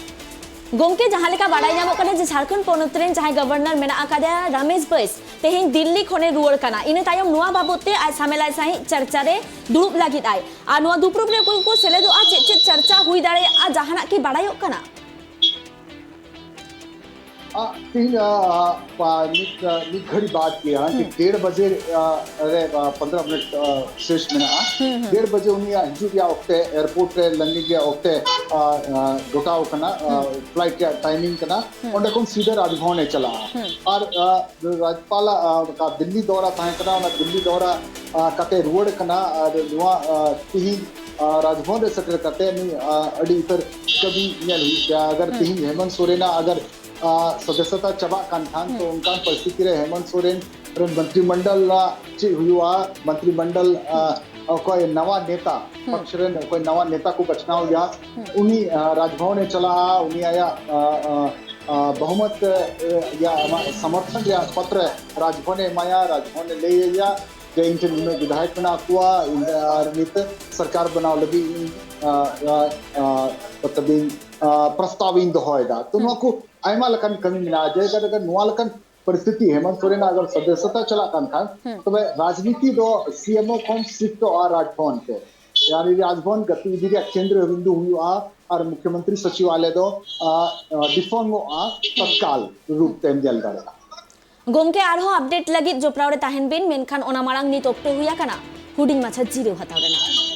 ᱜᱚᱢᱠᱮ, ᱡᱟᱦᱟᱸ ᱞᱮᱠᱟ ᱵᱟᱲᱟᱭ ᱧᱟᱢᱚᱜ ᱠᱟᱱᱟ ᱡᱮ ᱡᱷᱟᱲᱠᱷᱚᱸᱰ ᱯᱚᱱᱚᱛ ᱨᱮᱱ ᱡᱟᱦᱟᱸᱭ ᱜᱚᱵᱷᱚᱨᱱᱚᱨ ᱢᱮᱱᱟᱜ ᱟᱠᱟᱫᱮᱭᱟ ᱨᱟᱢᱮᱥ ᱵᱟᱹᱭᱥ, ᱛᱮᱦᱮᱧ ᱫᱤᱞᱞᱤ ᱠᱷᱚᱱᱮ ᱨᱩᱣᱟᱹᱲ ᱠᱟᱱᱟ᱾ ᱤᱱᱟᱹ ᱛᱟᱭᱚᱢ ᱱᱚᱣᱟ ᱵᱟᱵᱚᱫ ᱛᱮ ᱟᱡ ᱥᱟᱢᱮᱞᱟᱭ ᱥᱟᱹᱦᱤᱡ ᱪᱟᱨᱪᱟ ᱨᱮ ᱫᱩᱲᱩᱵ ᱞᱟᱹᱜᱤᱫ ᱟᱭ᱾ ᱟᱨ ᱱᱚᱣᱟ ᱫᱩᱯᱲᱩᱵ ᱨᱮ ᱚᱠᱚᱭ ᱠᱚ ᱥᱮᱞᱮᱫᱚᱜᱼᱟ, ᱪᱮᱫ ᱪᱮᱫ ᱪᱟᱨᱪᱟ ᱦᱩᱭ ᱫᱟᱲᱮᱭᱟᱜᱼᱟ, ᱡᱟᱦᱟᱱᱟᱜ ᱠᱤ ᱵᱟᱲᱟᱭᱚᱜ ᱠᱟᱱᱟ? ᱛᱮᱦᱮᱧ ᱢᱤᱫ ᱜᱷᱟᱹᱲᱤ ᱵᱟᱫ ᱜᱮ ᱦᱟᱸᱜ ᱰᱮᱲ ᱵᱟᱡᱮ ᱨᱮ ᱯᱚᱱᱫᱽᱨᱚ ᱢᱤᱱᱤᱴ ᱥᱮᱥ ᱢᱮᱱᱟᱜᱼᱟ᱾ ᱰᱮᱲ ᱵᱟᱡᱮ ᱩᱱᱤᱭᱟᱜ ᱦᱤᱡᱩᱜ ᱨᱮᱭᱟᱜ ᱚᱠᱛᱮ, ᱮᱭᱟᱨᱯᱳᱨᱴ ᱨᱮ ᱞᱮᱱᱰᱤᱝ ᱨᱮᱭᱟᱜ ᱚᱠᱛᱮ ᱜᱚᱴᱟᱣ ᱠᱟᱱᱟ᱾ ᱯᱷᱞᱟᱭᱤᱴ ᱨᱮᱭᱟᱜ ᱴᱟᱭᱢᱤᱝ ᱠᱟᱱᱟ᱾ ᱚᱸᱰᱮ ᱠᱷᱚᱱ ᱥᱤᱫᱷᱟᱹ ᱨᱟᱡᱽᱵᱷᱚᱵᱚᱱ ᱮ ᱪᱟᱞᱟᱜᱼᱟ᱾ ᱟᱨ ᱨᱟᱡᱽᱯᱟᱞᱟᱜ ᱫᱤᱞᱞᱤ ᱫᱚᱨᱟ ᱛᱟᱦᱮᱸ ᱠᱟᱱᱟ, ᱚᱱᱟ ᱫᱤᱞᱞᱤ ᱫᱚᱨᱟ ᱠᱟᱛᱮ ᱨᱩᱣᱟᱹᱲ ᱠᱟᱱᱟ᱾ ᱟᱨ ᱱᱚᱣᱟ ᱛᱤᱦᱤᱧ ᱨᱟᱡᱽᱵᱷᱚᱵᱚᱱ ᱨᱮ ᱥᱮᱴᱮᱨ ᱠᱟᱛᱮ ᱱᱩᱭ ᱟᱹᱰᱤ ᱩᱛᱟᱹᱨ ᱠᱟᱹᱢᱤ ᱧᱮᱞ ᱦᱩᱭᱩᱜ ᱛᱟᱭᱟ᱾ ᱟᱜᱟᱨ ᱛᱤᱦᱤᱧ ᱦᱮᱢᱚᱱᱛ ᱥᱚᱨᱮᱱᱟᱜ ᱟᱜᱟᱨ ᱥᱚᱫᱚᱥᱥᱚᱛᱟ ᱪᱟᱵᱟᱜ ᱠᱟᱱ ᱠᱷᱟᱱ, ᱛᱚ ᱚᱱᱠᱟᱱ ᱯᱚᱨᱤᱥᱛᱷᱤᱛᱤ ᱨᱮ ᱦᱮᱢᱚᱱᱛ ᱥᱚᱨᱮᱱ ᱨᱮᱱ ᱢᱚᱱᱛᱨᱤᱢᱚᱱᱰᱚᱞ ᱪᱮᱫ ᱦᱩᱭᱩᱜᱼᱟ? ᱢᱚᱱᱛᱨᱤᱢᱚᱱᱰᱚᱞ ᱚᱠᱚᱭ ᱱᱟᱣᱟ ᱱᱮᱛᱟ, ᱯᱚᱠᱷ ᱨᱮᱱ ᱚᱠᱚᱭ ᱱᱟᱣᱟ ᱱᱮᱛᱟ ᱠᱚ ᱵᱟᱪᱷᱱᱟᱣ ᱮᱭᱟ, ᱩᱱᱤ ᱨᱟᱡᱽᱵᱷᱚᱵᱚᱱ ᱮ ᱪᱟᱞᱟᱜᱼᱟ, ᱩᱱᱤ ᱟᱭᱟᱜ ᱵᱚᱦᱩᱢᱚᱛ ᱨᱮᱭᱟᱜ ᱟᱢᱟᱜ ᱥᱚᱢᱚᱨᱛᱷᱚᱱ ᱨᱮᱭᱟᱜ ᱯᱚᱛᱨᱚ ᱨᱟᱡᱽᱵᱷᱚᱵᱚᱱ ᱮ ᱮᱢᱟᱭᱟ, ᱨᱟᱡᱽᱵᱷᱚᱵᱚᱱ ᱮ ᱞᱟᱹᱭ ᱟᱭᱟ ᱡᱮ ᱤᱧ ᱴᱷᱮᱱ ᱱᱩᱱᱟᱹᱜ ᱵᱤᱫᱷᱟᱭᱚᱠ ᱢᱮᱱᱟᱜ ᱠᱚᱣᱟ, ᱤᱧ ᱟᱨ ᱱᱤᱛ ᱥᱚᱨᱠᱟᱨ ᱵᱮᱱᱟᱣ ᱞᱟᱹᱜᱤᱫ ᱤᱧ, ᱢᱚᱛᱞᱚᱵ ᱤᱧ, ᱯᱨᱚᱥᱛᱟᱵ ᱤᱧ ᱫᱚᱦᱚᱭᱮᱫᱟ᱾ ᱛᱚ ᱱᱚᱣᱟ ᱠᱚ ᱟᱭᱢᱟ ᱞᱮᱠᱟᱱ ᱠᱟᱹᱢᱤ ᱢᱮᱱᱟᱜᱼᱟ᱾ ᱡᱮᱞᱮᱠᱟ ᱱᱚᱣᱟ ᱞᱮᱠᱟᱱ ᱯᱚᱨᱤᱥᱛᱷᱤᱛᱤ ᱦᱮᱢᱚᱱᱛ ᱥᱚᱨᱮᱱᱟᱜ ᱟᱜᱟᱨ ᱥᱚᱫᱚᱥᱥᱚᱛᱟ ᱪᱟᱞᱟᱜ ᱠᱟᱱ ᱠᱷᱟᱱ, ᱛᱚᱵᱮ ᱨᱟᱡᱽᱱᱤᱛᱤ ᱫᱚ ᱥᱤ ᱮᱢ ᱳ ᱠᱷᱚᱱ ᱥᱤᱯᱷᱴᱚᱜᱼᱟ ᱨᱟᱡᱽᱵᱷᱚᱵᱚᱱ ᱛᱮ᱾ ᱭᱟᱱᱤ ᱨᱟᱡᱽᱵᱷᱚᱵᱚᱱ ᱜᱚᱛᱤᱵᱤᱫᱷᱤ ᱨᱮᱭᱟᱜ ᱠᱮᱱᱫᱨᱚ ᱵᱤᱱᱫᱩ ᱦᱩᱭᱩᱜᱼᱟ ᱟᱨ ᱢᱩᱠᱷᱭᱚᱢᱚᱱᱛᱨᱤ ᱥᱚᱪᱤᱵᱟᱞᱚᱭ ᱫᱚ ᱰᱤᱯᱷᱚᱝᱚᱜᱼᱟ, ᱛᱚᱛᱠᱟᱞ ᱨᱩᱯ ᱛᱮᱢ ᱧᱮᱞ ᱫᱟᱲᱮᱭᱟᱜᱼᱟ᱾ ᱜᱚᱢᱠᱮ, ᱟᱨᱦᱚᱸ ᱟᱯᱰᱮᱴ ᱞᱟᱹᱜᱤᱫ ᱡᱚᱯᱲᱟᱣ ᱨᱮ ᱛᱟᱦᱮᱱ ᱵᱤᱱ, ᱢᱮᱱᱠᱷᱟᱱ ᱚᱱᱟ ᱢᱟᱲᱟᱝ ᱱᱤᱛ ᱚᱠᱛᱚ ᱦᱩᱭ ᱟᱠᱟᱱᱟ ᱦᱩᱰᱤᱧ ᱢᱟᱪᱷᱟ ᱡᱤᱨᱟᱹᱣ ᱦᱟᱛᱟᱣ ᱨᱮᱱᱟᱜ᱾